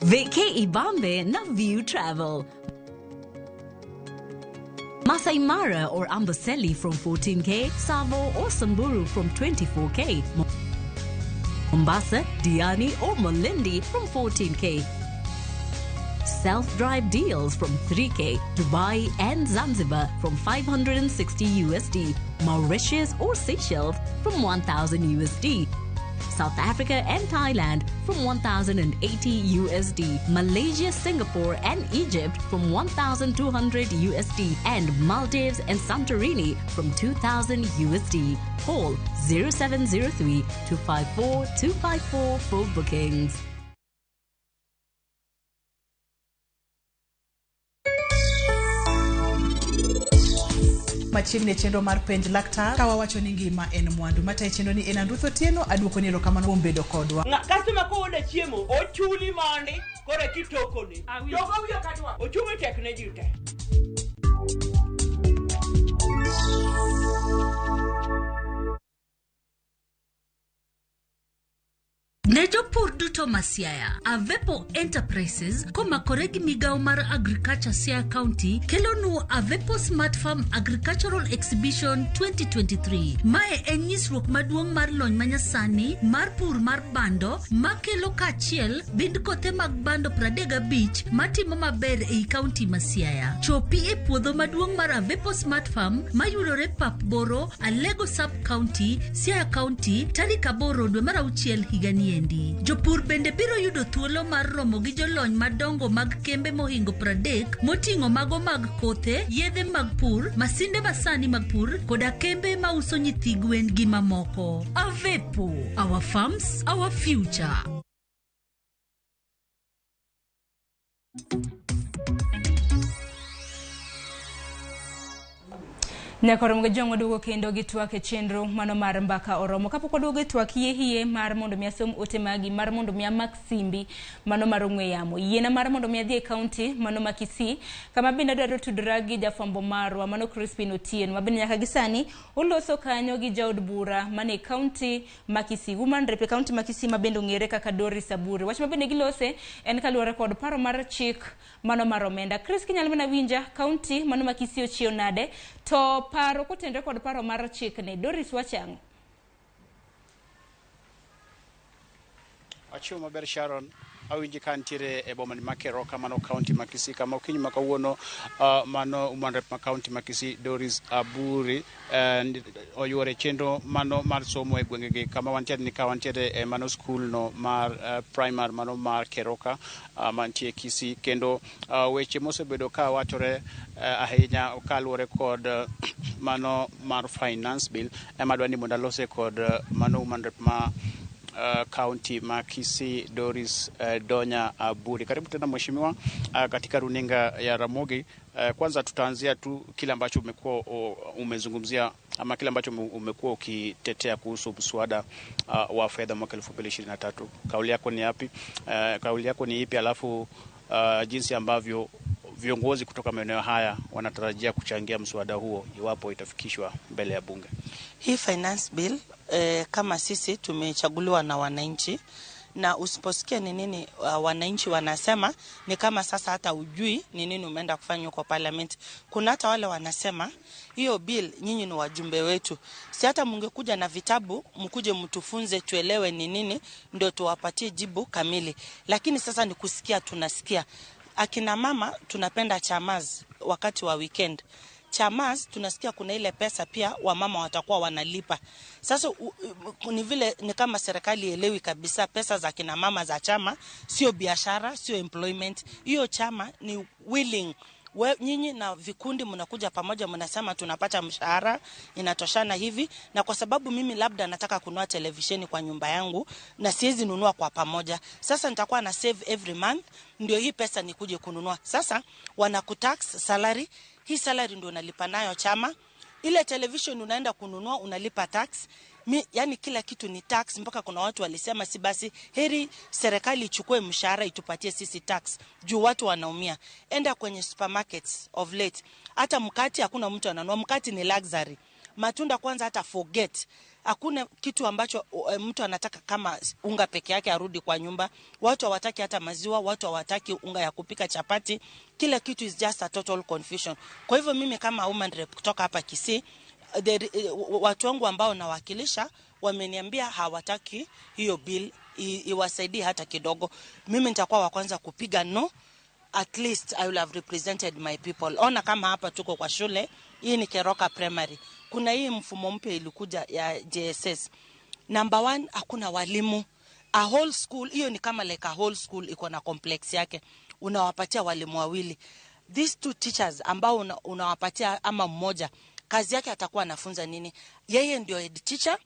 Vacay Ibambe na View Travel. Masai Mara or Amboseli from 14K, Savo or Samburu from 24K, Mombasa, Diani or Malindi from 14K. Self-drive deals from 3K, Dubai and Zanzibar from 560 USD, Mauritius or Seychelles from 1000 USD, South Africa and Thailand from 1080 USD, Malaysia, Singapore and Egypt from 1200 USD, and Maldives and Santorini from 2000 USD. Call 0703 254 254 for bookings. Machiegni e chenro mar penj laktar ka wawacho ni ngima en mwandu matayo chenro ni en Anduth Otieno aduoko ni erokamano kuom bedo kodwa. Customer koole chiemo ochuli mondi koro kitokone jogo wiyo kadwa ochumi tek ne ji te. Ne jopur duto ma Siaya, Avepo Enterprises komakore gi migawo mar Agriculture Siaya County kelonu Avepo Smart Farm Agricultural Exhibition 2023. Mae en nyisruok maduong' mar lony manyasani mar pur mar bando makelo kaachiel bind kothe mag bando 35 matimo maber ei kaunti ma Siaya. Chopi e puodho maduong' mar Avepo Smart Farm mayudore Pap Boro, Alego Sub County, Siaya County, tarik 8 dwe mar 6 higani endi. Jopur bende biro yudo thuolo mar romo gi jolony madongo mag kembe mohingo 30 moting'o mago mag kothe, yedhe mag pur, masinde masani mag pur koda kembe mauso nyithi gwen gi mamoko. Avepo, our farms, our future. Nyakoro Mgajwang' waduogo kendo gi twak e chenro mano mar mbaka oromo. Kapok waduogo e twak, yie hie mar mondo mi asom ote magi, mar mondo mi amak simbi mano mar ong'we yamo. Yiena mar mondo mi adhi e kaunti mano ma Kisii, kama bende adwaro tudora gi jafwambo marwa mano Crispin Otieno, ma bende nyaka gi sani oloso kanyo gi jaod bura mane kaunti ma Kisii, woman rep e kaunti ma Kisii ma bende ong'ere kaka Doris Aburi. Wach ma bende gilose en kaluwore kod paro mar chik mano mar omenda. Chris, kinyalo mana winja, kaunti mano ma Kisii ochiew nade? To paro kotenore kod paro mar chikni, Doris wachang'o? Achiew maber Sharon, awinji ka nitiere e boma ma Keroka mano kaunti ma Kisii kama okinyi ma kawuono mano woman rep ma kaunti ma Kisii Doris Aburi oyuore chenro mano mar somo e gwengegi kama wantiere ni ka wantiere e mano skul no mar primary mano mar Keroka mantie Kisii kendo weche mosebedo ka wachore ahinya kaluwore kod mano mar finance bill ema adwa ni mondo alose kod mano woman rep ma kaunti ma Kisii Doris Donya Aburi. Karibu tena mheshimiwa katika runinga ya Ramogi. Kwanza tutaanzia tu kile ambacho umekuwa umezungumzia ama kile ambacho umekuwa ukitetea kuhusu mswada wa fedha mwaka 2023. Kauli yako ni yapi? Kauli yako ni ipi? Alafu jinsi ambavyo viongozi kutoka maeneo haya wanatarajia kuchangia mswada huo iwapo itafikishwa mbele ya bunge. Hii finance bill, kama sisi tumechaguliwa na wananchi, na usiposikia ni nini wananchi wanasema, ni kama sasa hata ujui ni nini umeenda kufanya huko parliament. Kuna hata wale wanasema hiyo bill, nyinyi ni wajumbe wetu, si hata mungekuja na vitabu mkuje mtufunze tuelewe ni nini ndio tuwapatie jibu kamili. Lakini sasa ni kusikia, tunasikia akina mama tunapenda chamas wakati wa weekend. Chamas tunasikia kuna ile pesa pia wamama watakuwa wanalipa. Sasa ni vile ni kama serikali elewi kabisa pesa za kina mama za chama sio biashara, sio employment. Hiyo chama ni willing. Nyinyi na vikundi mnakuja pamoja mnasema tunapata mshahara inatoshana hivi, na kwa sababu mimi labda nataka kununua televisheni kwa nyumba yangu na siwezi nunua kwa pamoja, sasa nitakuwa na save every month ndio hii pesa nikuje kununua. Sasa wanakutax salary, hii salary ndio unalipa nayo chama. Ile television unaenda kununua unalipa tax. Yani kila kitu ni tax. Mpaka kuna watu walisema si basi heri serikali ichukue mshahara itupatie sisi tax juu watu wanaumia. Enda kwenye supermarkets of late, hata mkate hakuna mtu ananunua, mkate ni luxury. Matunda kwanza hata forget. Hakuna kitu ambacho mtu anataka kama unga peke yake arudi kwa nyumba. Watu hawataki hata maziwa, watu hawataki unga ya kupika chapati. Kila kitu is just a total confusion. Kwa hivyo mimi kama woman rep kutoka hapa Kisii, watu wangu ambao nawakilisha wameniambia hawataki hiyo bill iwasaidie hata kidogo. Mimi nitakuwa wa kwanza kupiga no. At least I will have represented my people. Ona kama hapa tuko kwa shule, hii ni Keroka Primary. Kuna hii mfumo mpya ilikuja ya JSS. Number 1, hakuna walimu. A whole school, hiyo ni kama like a whole school iko na complex yake. Unawapatia walimu wawili. These two teachers ambao unawapatia ama mmoja, kazi yake atakuwa anafunza nini? Yeye ndio head teacher,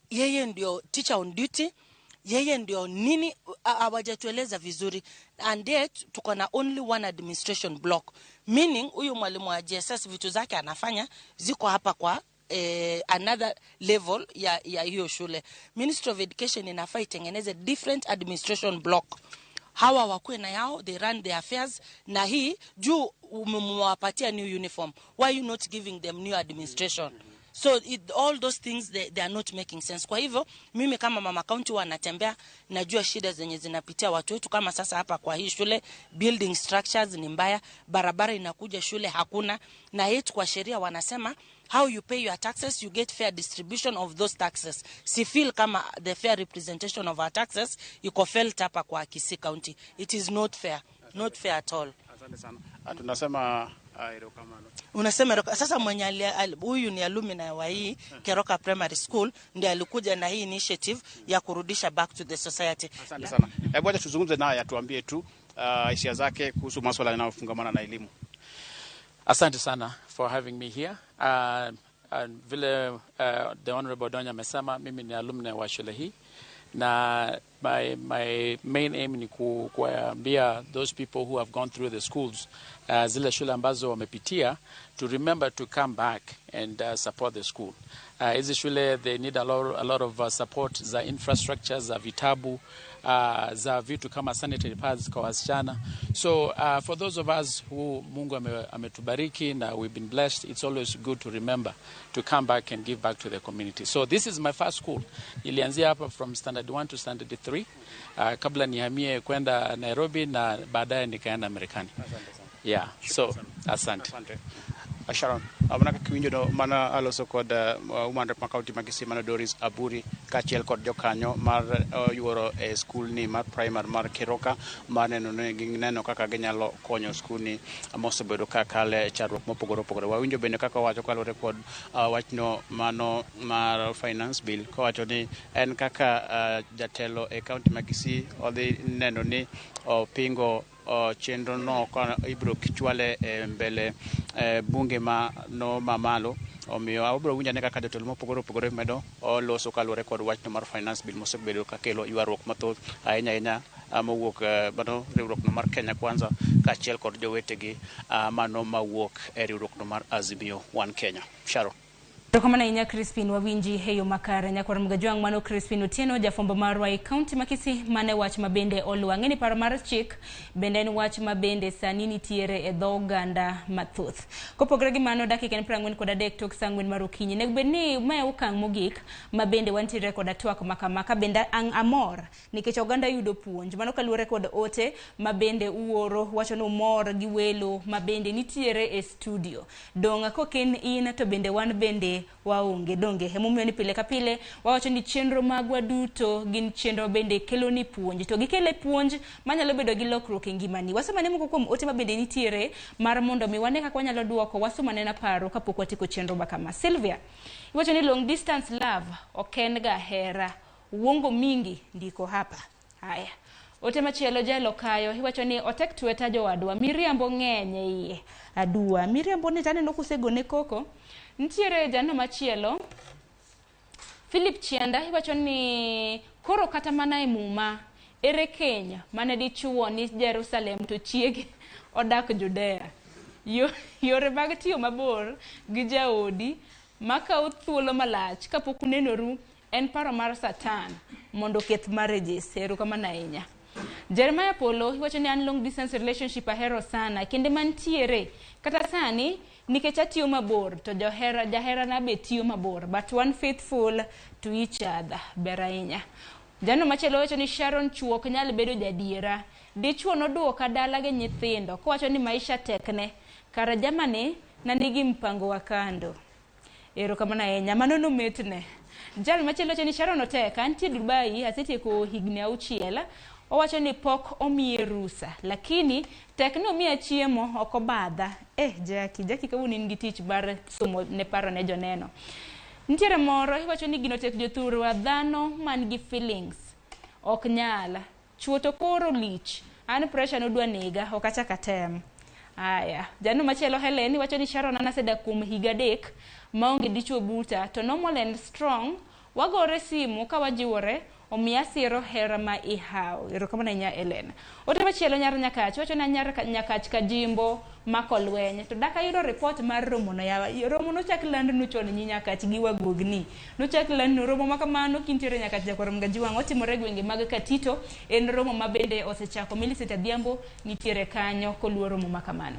yeye ndio teacher on duty, yeye ndio nini? Hawajatueleza vizuri. And yet tuko na only one administration block, meaning huyu mwalimu wa JSS vitu zake anafanya ziko hapa kwa another level ya hiyo shule. Ministry of Education inafaa itengeneze different administration block. Hawa wakuwe na yao, they run their affairs. Na hii juu umewapatia new uniform, why you not giving them new administration? So all those things they are not making sense. Kwa hivyo mimi kama mama county wanatembea, najua shida zenye zinapitia watu wetu. Kama sasa hapa kwa hii shule building structures ni mbaya, barabara inakuja shule hakuna, na yetu kwa sheria wanasema how you pay your taxes you get fair distribution of those taxes. Si feel kama the fair representation of our taxes iko felt hapa kwa Kisii County. It is not fair, not fair at all. Asante sana. Tunasema erokamano. Unasema sasa mwenye huyu ni alumni wa hii Keroka Primary School ndiye alikuja na hii initiative ya kurudisha back to the society. Asante sana. Hebu acha tuzungumze naye atuambie tu hisia zake kuhusu masuala yanayofungamana na elimu. Asante sana for having me here. Vile the Honorable Donya amesema, mimi ni alumni wa shule hii, na my main aim ni kuambia those people who have gone through the schools, zile shule ambazo wamepitia, to remember to come back and support the school. Hizi shule they need a lot of support za infrastructure, za vitabu, za vitu kama sanitary pads kwa wasichana. So for those of us who Mungu ametubariki na we've been blessed, it's always good to remember to come back and give back to the community. So this is my first school. Ilianzia hapa from standard 1 to standard 3, kabla nihamie kwenda Nairobi na baadaye nikaenda Marekani. Yeah, so asante. Sharon, mana kaka iwinjo no mana aloso kod woman rep ma county ma Kisii mano Doris Aburi kaachiel kod jokanyo mar yuoro e skul ni mar primary mar Keroka mar neno ni gineno kaka ginyalo konyo skul ni mosebedo ka kale chandruok mopogore opogore. Wawinjo bende kaka owacho kaluwore kod wachno mano mar finance bill, kowacho ni en kaka jatelo e county ma Kisii odhi neno ni opingo chenro no ka ibiro chwale mbele bunge ma no mamalo. Omiyo abiro winjo ane kaka jotelo mopogore opogore medo oloso kaluwore kod wachno mar finance bill mosebedo kakelo ywaruok mathoth ahinya ahinya mowuok mano riwruok no mar Kenya Kwanza kaachiel kod jowetegi mano mawuok e riwruok no mar Azimio One Kenya. Sharon. Erokamano ahinya Crispin, wawinji e yo makare. Nyakwar Mgajwang' mano Crispin Otieno, jafwambo marwa e kaunti ma Kisii, mane wach ma bende oluwo. Ang'e ni paro mar chik bende en wach ma bende sani nitiere e dho oganda mathoth. Kopogore gi mano, dakika en 43 tok saa 4 mar okinyi. Nego bed ni mae okang' mogik ma bende wantiere koda twak ma kama ka bende ang' amor nikech oganda yudo puonj. Mano kaluwore kod ote ma bende uoro wacho ni umor gi welo ma bende nitiere e studio. Dong' kok en in to bende wan bende waonge donge emomiyo ni pile ka pile wawacho ni chenro magwa duto gin chenro bende kelo ni puonj to gikele puonj manyalo bedo gi lokruok e ngimani. Wasomane moko kuom ote ma bende nitiere mar mondo mi wane kaka wanyalo duoko wasomane na paro kapok watieko chenro ma kama. Sylvia, iwacho ni long distance love ok en ga hera, uongo mingi ndiko hapa. Haya. Ote machielo Jael Okayo iwacho ni otek tweta jowadwa, miriambo ng'eny e iye. Aduwa, miriambo ni taneno kusegone koko. Nitiere jano machielo Philip Chianda iwacho ni koro kata mana e muma ere keny mane dichuo ni Jerusalem to chiege odak Judea. Yore mag tiyo mabor gi jaodi makawo thuolo malach kapok unenoru en paro mar Satan mondo oketh marriages. Erokamano ahinya. Jeremiah Polo iwacho ni an long distance relationship ahero sana kinde mantiere kata sani nikech atiyo mabor to johera jaherana be tiyo mabor but one faithful to each other ber ahinya. Jano machielo wacho ni Sharon chuo ok nyal bedo jadiera. Dichuo noduoka dala gi nyithindo kowacho ni maisha tekne. Kara jamani nanigi mpango wa kando. Erokamano ahinya, mano nometne. Jal machielo wacho ni Sharon otek, antie Dubai asetieko higni 6. Owacho ni pok omiye rusa, lakini tek ni omiya chiemo ok obadha. Jackie, Jackie kawuono in gi tich mar somo ne paro ne joneno. Nitiere moro iwacho ni gino tek jothurwa, dhano man gi feelings ok nyal. Chuo to koro lich, an pressure nodwa nega, ok achak atem. Aya, jano machielo Helen iwacho ni Sharon an asedak kuom higa 3 maonge dichuo buta to normal and strong, wagore simu ka wajiwore omiya siro hera ma ihawo. Erokamano ahinya Ellen. Ote machielo nyar Nyakach wacho ni nyar Nyakach Kajimbo mako lweny to dak ayudo report mar romono yawa. Romo nochak landnu chon nyi Nyakach gi wagogni. Nochak landnu romo ma kamano kintiere Nyakach Jakwar Mgajiwang' otimore e gwenge mag Katito. En romo ma bende osechako. Millicent Adhiambo nitiere kanyo koluwo romo ma kamano.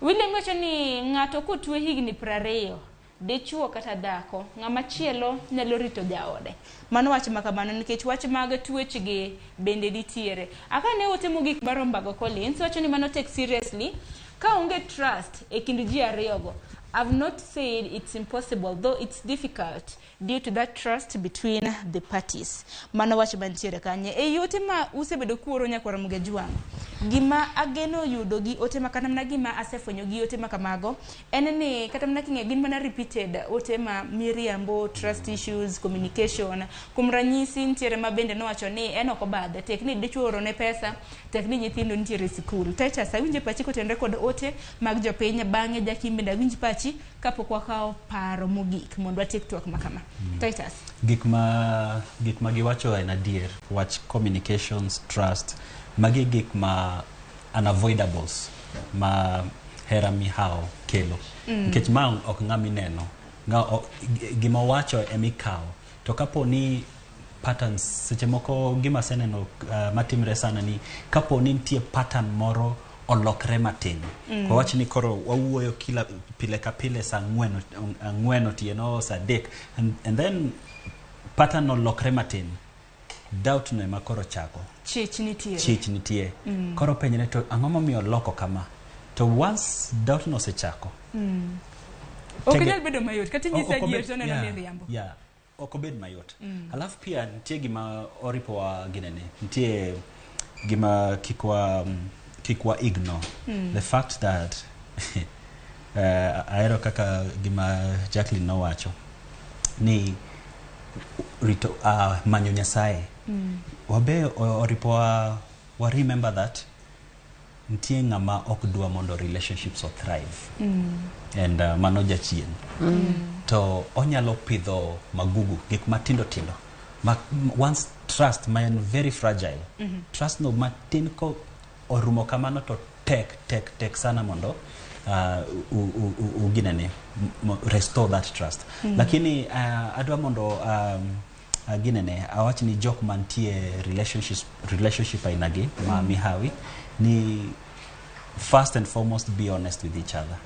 William wacho ni ng'ato kotwe higni 20 dichuo kata dhako ng'ama chielo nyalo rito jaode. Mano wach ma kamano nikech wach mag twechgi bende nitiere. Aka ne ote mogik mar Ombago Collins wacho ni mano take seriously ka onge trust e kind ji ariyogo. I've not said it's impossible though it's difficult due to that trust between the parties. Mano wach mantiere kanye. E ote ma usebedo kuoro Nyakwar Mgajwang', gima ageno yudo gi ote ma kata mana gima asefwenyo gi ote ma kamago en ni kata mana king'e gin mana repeated ote ma miriambo, trust issues, communication. Kuom ranyisi nitiere ma bende nowacho ni en ok obadhe, tek ni dichuo orone pesa, tek ni nyithindo nitiere e sikul. Titus, awinjo pachi kotenore kod ote mag jopiny, bang'e Jakim bende awinj pachi kapok wakawo paro mogik mondo watiek twak ma kama. Titus. Gik ma giwacho en adier, wach communications, trust, magi gik ma unavoidables ma hera mihawo kelo. Nikech ma ok ng'ama ineno, gima owacho emikawo. To kapo ni patterns, seche moko gima aseneno matimre sana ni kapo ni nitie pattern moro olokre matin. Wawach ni koro wawuoyo kila pile ka pile saa 4 otieno, saa 3, and then pattern olokre matin. Doubt no ema koro chako. Chich nitie. Chich nitie. Koro penjre to ang'o momiyo oloko kama? To once doubt no osechako. Ok nyal bedo mayot. Kata inyisa adier to oneno ni riambo. Yeah. Ok obed mayot. Alafu pia nitie gima oripo wa ginene. Nitie gima kik wa ignore. The fact that ahero kaka gima Jacqueline nowacho ni rito manyo Nyasaye. Wabe oripo wa remember that nitie ng'ama ok dwa mondo relationships o thrive. And mano jachien. To onyalo pidho magugu, gik matindo tindo. Ma, once trust ma en very fragile. Trust no matin ko orumo kamano to tek tek tek sana mondo Uginene restore that trust. Lakini adwa mondo ginene awach ni jok mantie relationship ainagi ma mihawi ni, first and foremost, be honest with each other.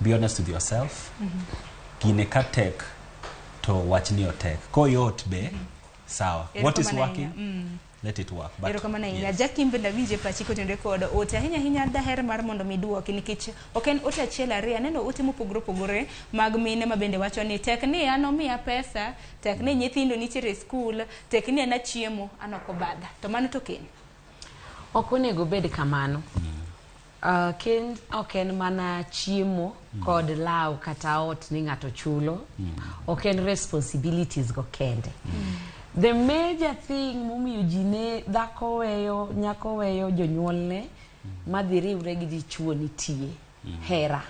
Be honest with yourself. Gine ka tek to wach ni otek, koyot be sawa. What is Erokamano working, ahinya. Let it work. But Erokamano ahinya. Yes. Jackie, in bende awinje pachi kotenore kod ote ahinya ahinya. Daher mar mondo mi duoki nikech ok en ote achiel ariyo, aneno ote mopogore opogore mag mine ma bende wacho ni tek ni an omiya pesa, tek ni nyithindo nitiere e skul, tek ni an achiemo, an ok obadha, to mano to keny. Ok onego bed kamano. Kend ok en mana chiemo kod law kata ot ni ng'ato chulo. Ok en responsibilities go kende. The major thing momiyo ji ne dhako weyo, nyako weyo jonyuolne madhi riwre gi dichuo nitie hera.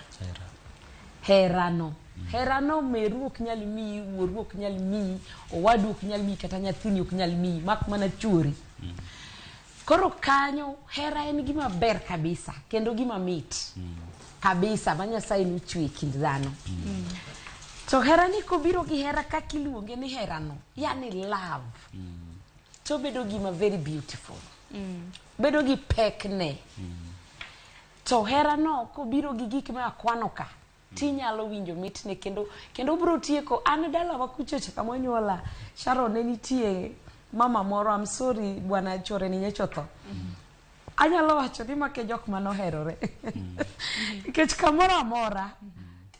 Herano, herano meru ok nyal miyi, wuoru ok nyal miyi, owadu ok nyal miyi, kata nyathini ok nyal miyi, mak mana chuori. Koro kanyo hera en gima ber kabisa kendo gima mit kabisa ma Nyasaye nochwe e kind dhano. To hera ni kobiro gi hera kaka iluonge ni herano, yani love, to bedo gima very beautiful, bedo gi pekne. To herano kobiro gi gik ma akwano ka, tinyalo winjo mitne kendo kendo bro tieko. An dalawa kuchocha kama onyuola Sharon, ne nitie mama moro, I'm sorry, bwana chore ni nyocha otho. Anyalo wacho ni make jok manoherore nikech kamoro amora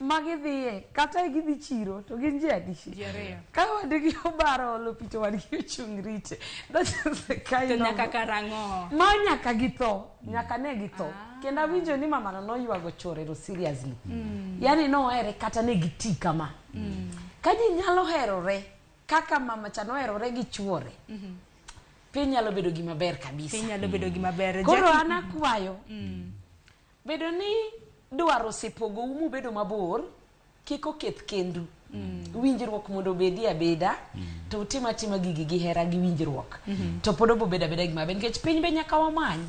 magidhiye, kata gidhi chiro to gin ji adi? Ji ariyo. Ka wadgi obaro olo pi to wadgi ochung' rite. That is the kind To of nyaka karang'o? Ma nyaka githo, nyaka ne githo. Kendo awinjo ni mamano noywago chorero seriously. Yani nohere kata ne giti kama. Ka ji nyalo herore kaka mama cha noherore gi chuore, piny nyalo bedo gima ber kabisa. Piny nyalo bedo gima ber. Koro Jackie- an akwayo, bedo ni dwaro osepogou mubedo mabor, kik oketh kendu. Winjruok mondo obedie abeda, to utim atima gigi gi hera gi winjruok, to pod obobedo abeda gima ber nikech piny be nyaka wamany.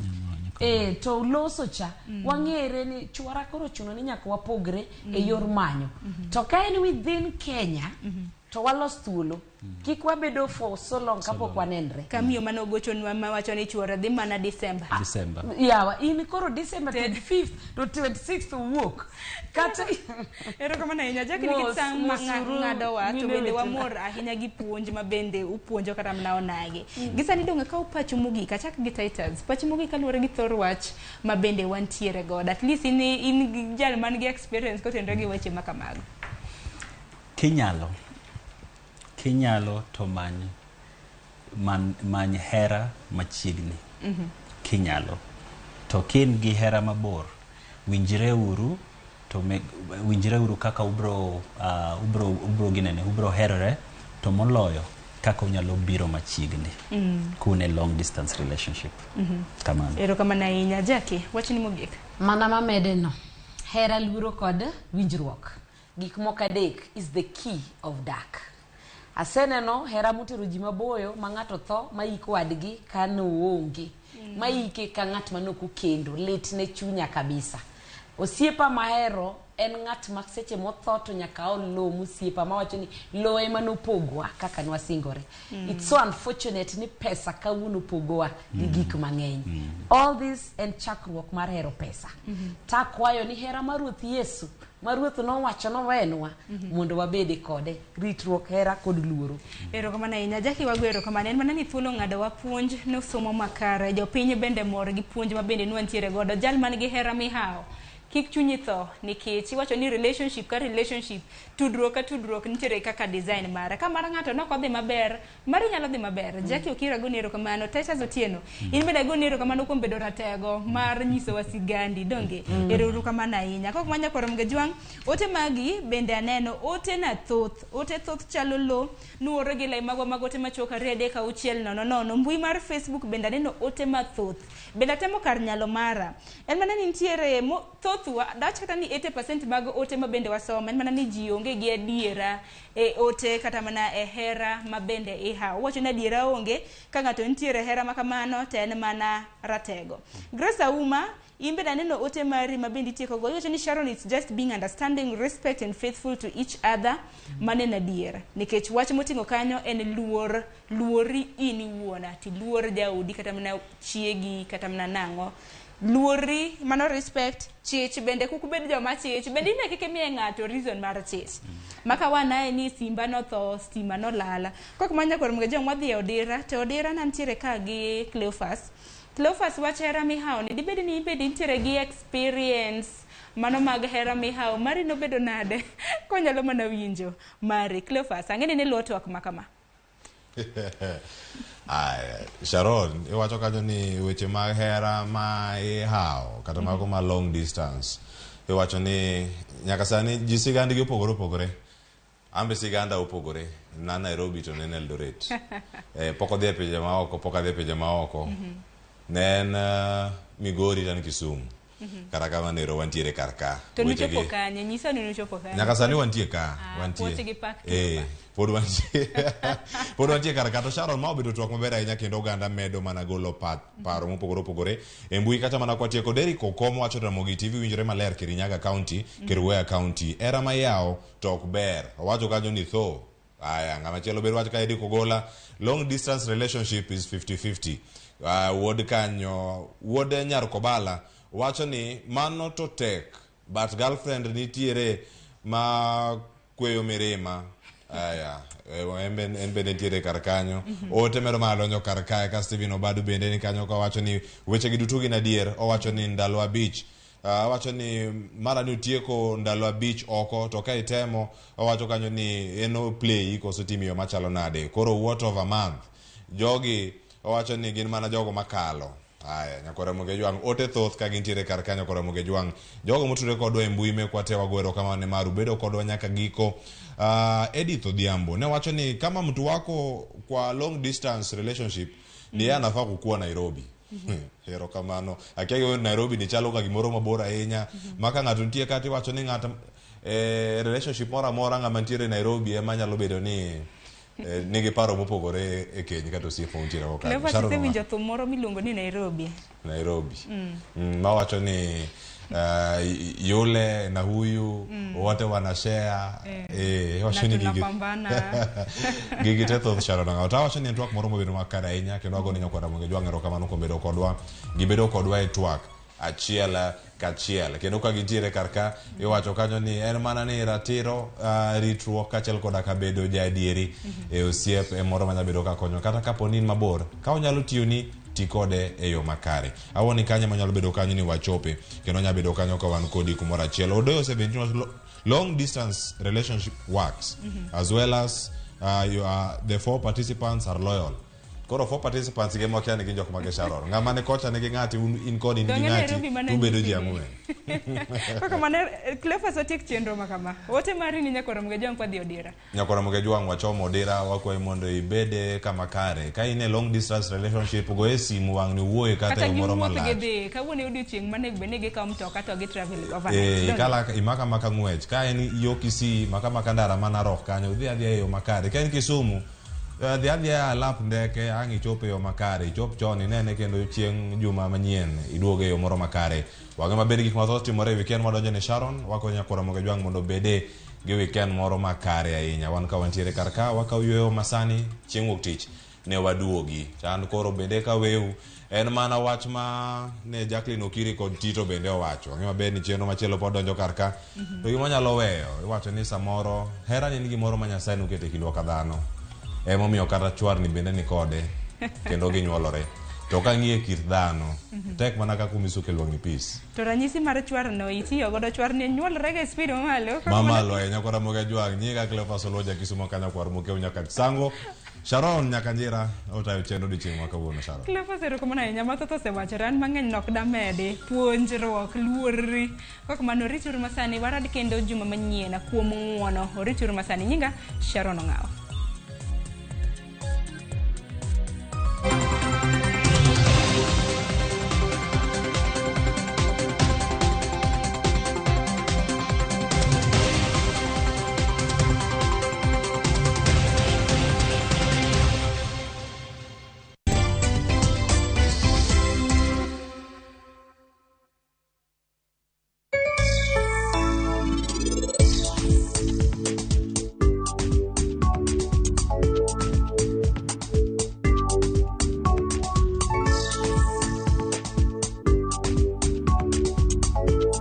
To loso cha wang'ere ni chuora koro chuno ni nyaka wapogre e yor manyo. To ka en within Kenya, to walos thuolo, kik wabedo for so long kapok wanenre. Kamiyo mane ogochonwa mawacho ni chuore dhi mana December. December. Yawa, in koro December 25th to 26th owuok kata. Erokamano ahinya Jackie, nikech Mos, sa mos uru, ng'adowa to mine bende wetena. Wamor ahinya gi puonj ma bende upuonjo kata mana onagi. Gi sani dong' akaw pachu mogik, achak gi Titus. Pachu mogik kaluwore gi thor wach ma bende wantiere godo. At least in gi jal man gi experience kotenore gi weche ma kamago. Kinyalo to many hera machiegni. Kinyalo to kin gi hera mabor, winjre uru to winjre uru kaka ubro ginene, ubro herore, to moloyo kaka unyalo biro machiegni kune long distance relationship. Kamano. Erokamano ahinya Jackie, wachni mogik. Mana mamede no, hera, luoro kod winjruok, gik moko adek is the key of dak. Aseneno hera motero ji maboyo ma ng'ato tho ma iko wadgi ka noonge, ma ike ka ng'at manok okendo. Lit ne chunya kabisa. Osiepa mahero en ng'at ma seche motho to nyaka aol lowo mosiepa mawacho ni lowo ema nopogwa kaka nwasingore. It's so unfortunate ni pesa kawuono pogowa gi gik mang'eny. All this en chakruok mar hero pesa. Takwayo ni hera mar Ruoth Yesu ma Ruoth nowacho nowenwa mondo wabede kode, ritruok, hera kod luoro. Erokamano ahinya Jackie, wago erokamano. En mana ni thuolo ng'ado wa puonj nosomo makare. Jopiny bende mor gi puonj ma bende nwantiere godo. Jal man gi hera mihawo, kik chunyi tho nikech iwacho ni relationship ka relationship, tudruok ka tudruok nitiere kaka design mare. Ka mar ng'ato nok odhi maber, mari nyalo dhi maber. Jackie Okira, agoni erokamano. Titus Otieno, in bende agoni erokamano kuom bedo ratego mar nyisowa sigandi donge. Erokamano ahinya. Kok manya kwaro Mgejwang', ote magi bende aneno, ote na thoth, ote thoth chalo lo nuoro gi lai magwa mag ote machuok 236 00. Mbui mar Facebook bende aneno ote mathoth. Bende atemo kar nyalo mara. En mana ni nitiere thoth. Thothwa dach kata ni 80% mag ote ma bende wasomo en mana ni ji onge gi adiera e ote kata mana e hera ma bende ihawo. Wacho ni adiera onge ka ng'ato nitiere hera ma kamano to en mana ratego. Grace Auma, in bende aneno ote mari ma bende itieko go. Iwacho ni Sharon, it's just being understanding, respect and faithful to each other. Mano en adier. Nikech wach moting'o kanyo en luor, luori in iwuon, ati luor jaodi kata mana chiegi kata mana nang'o. Luori, mano respect, chich bende kik ubed joma chich. Bende ine kik imiye ng'ato reason mar chich. Maka wanae ni simba notho, stima nolala. Kok manya kor mga jong wadhi e odira, to odira nantiere ka gi Cleophas. Cleophas wach hera mihawo ni dibed ni ibed intiere gi experience mano mag hera mihawo mari nobedo nade konyalo mana winjo mari. Cleophas, ang'e ni niluwo twak ma kama. Aya, Sharon, iwacho kanyo ni weche mag hera ma ihawo kata mago ma long distance iwacho ni nyaka sani ji sigandgi opogore opogore. An be siganda opogore na Nairobi to ne en Eldoret. Pok odhi e pinje maoko, pok adhi e pinje maoko. Ne en Migori to an Kisumu. Kata kamano ero wantiere kar ka. To Weche nuchopo gi- kanye? Nyisa ni nuchopo kanye. Nyaka sani wantie ka, wantie. Puoche gi pak Pod wantie. Pod wantie kar ka. To Sharon, ma obedo twak maber ahinya kendo oganda medo mana golo paro mopogore opogore e mbui kata mana kwatieko. Derrick Okom wacho Ramogi TV winjore maler Kirinyaga County, Kerugoya County. Era mayawo to ok ber. Owacho kanyo ni tho. Aya, ng'ama chielo ber wacho ka Eric Ogola, long distance relationship is 50-50. Wuod kanyo, wuod Nyar Kobala wacho ni mano to tek, but girlfriend nitiere ma kweyo mirima. Aya, en be nitiere kar kanyo. Ote medo mana donjo kar kae ka Stephen Obadu bende ni kanyo kawacho ni weche gi duto gin adier. Owacho ni ndalo 5. Owacho ni mara ni otieko ndalo 5 oko to ka itemo owacho kanyo ni en o play koso timo yo machalo nade. Koro what of a month? Jogi owacho ni gin mana jogo makalo. Aya, Nyakwar Ramogi Ojwang', ote thoth ka gintiere kar kanyo Nyakwar Ramogi Ojwang'. Jogo motudore kodwa e mbui mekwa te wago erokamano ne maru bedo kodwa nyaka giko. Edith Odhiambo ne wacho ni kama mtu wako kwa long distance relationship ni yeye anafaa kukua Nairobi. Erokamano. Akia gi Nairobi ni chalo ka gimoro mabor ahinya. Ma ka ng'ato nitie kata iwacho ni ng'ato relationship moro amora ng'ama nitiere Nairobi ema nyalo bedo ni nigi paro mopogore e keny kata osiep ma untiere go kanyo. Cleophas, Sharon isewinjo thum moro miluongo ni Nairobi. Nairobi. Mawacho ni yule na huyu wote wanashare wacho Na ni gigi tunapambana. Gigi te thoth Sharon Ang'o. To awacho ni en twak moro mobedo makare ahinya kendo wago ne Nyakwar Ramogi Ojwang' erokamano kuom bedo kodwa. Gibedo kodwa e twak achiel kachiel kendo ka gintiere kar ka iwacho kanyo ni en mana ni ratiro ritruok kaachiel koda ka bedo jaadieri e osiep e moro manyalo bedo ka konyo kata kapo ni in mabor ka onyalo tiyoni ti kode e yo makare. Awuoni kanyo manyalo bedo kanyo ni wachope kendo nyalo bedo kanyo ka wan kodi kumoro achiel. Odoyo 17 long distance relationship works as well as the 4 participants are loyal. Koro 4 participants gi mokia ni gin jok mage Sharon. Ng'ama ni kocha nigi ng'ati in kod in gi Donge ng'ati Nairobi mana tubedo ji nyisi ni. ang'wen. Kaka mano Cleophas otiek chenro ma kama. Ote mari ni Nyakwar Ramogi Ojwang' kwadhi odira. Nyakwar Ramogi Ojwang' wachomo odira wakwayi mondo ibede kama kare. Ka in e long distance relationship go e simu wang' ni wuoye kata Kata e yo moro giwuoth malach. gidhi. Kawuono e odiochieng' manego bed ni gikawo mtoka to gi travel overnight. Donge? Ikala imaka maka ng'wech. Ka en yo Kisii maka maka ndara ma Narok kanyo dhi adhiya e yo makare. Ka en Kisumu dhi adhiya alap ndeke ang' ichop e yo makare. Ichop chon inene kendo chieng' juma manyien iduogo e yo moro makare. Wang'e maber gik mathoth timore e weekend madonjo ni Sharon. Wakonyo Nyakwar Ramogi Ojwang' mondo obede gi weekend moro makare ahinya. Wan ka wantiere kar ka wakawo yueyo masani chieng' wuok tich ne waduogi. To an koro bende kaweu en mana wach ma ne Jacqueline Okiri kod Tito bende owacho. Wang'e maber ni chenro machielo pod donjo kar ka. To gima nyalo weyo iwacho ni samoro hera ni en gimoro ma Nyasaye noketo e kindwa ka dhano. Emomiyo kata chwarni bende ni kode kendo ginyuolore. To ka ng'iye kit dhano tek mana kaka umisuke lwang'ni pis. To ranyisi mar chwarno itiyo godo chwarni nyuolre ga e speed mamalo. Mamalo ahinya Nyakwar Ramogi Ojwang'. Nyinga Cleophas Oluoja Kisumo kanyo kwar Mokeu nyaka Sango. Sharon Nyakanjira otayo chenro odiochieng' ma kawuono Sharon. Cleophas erokamano ahinya mathoth osewachore an mang'eny nok damedi puonjruok luorri kok mano rituru masani warad kendo juma manyien kuom ng'uono orituru masani nyinga Sharon Ong'awo.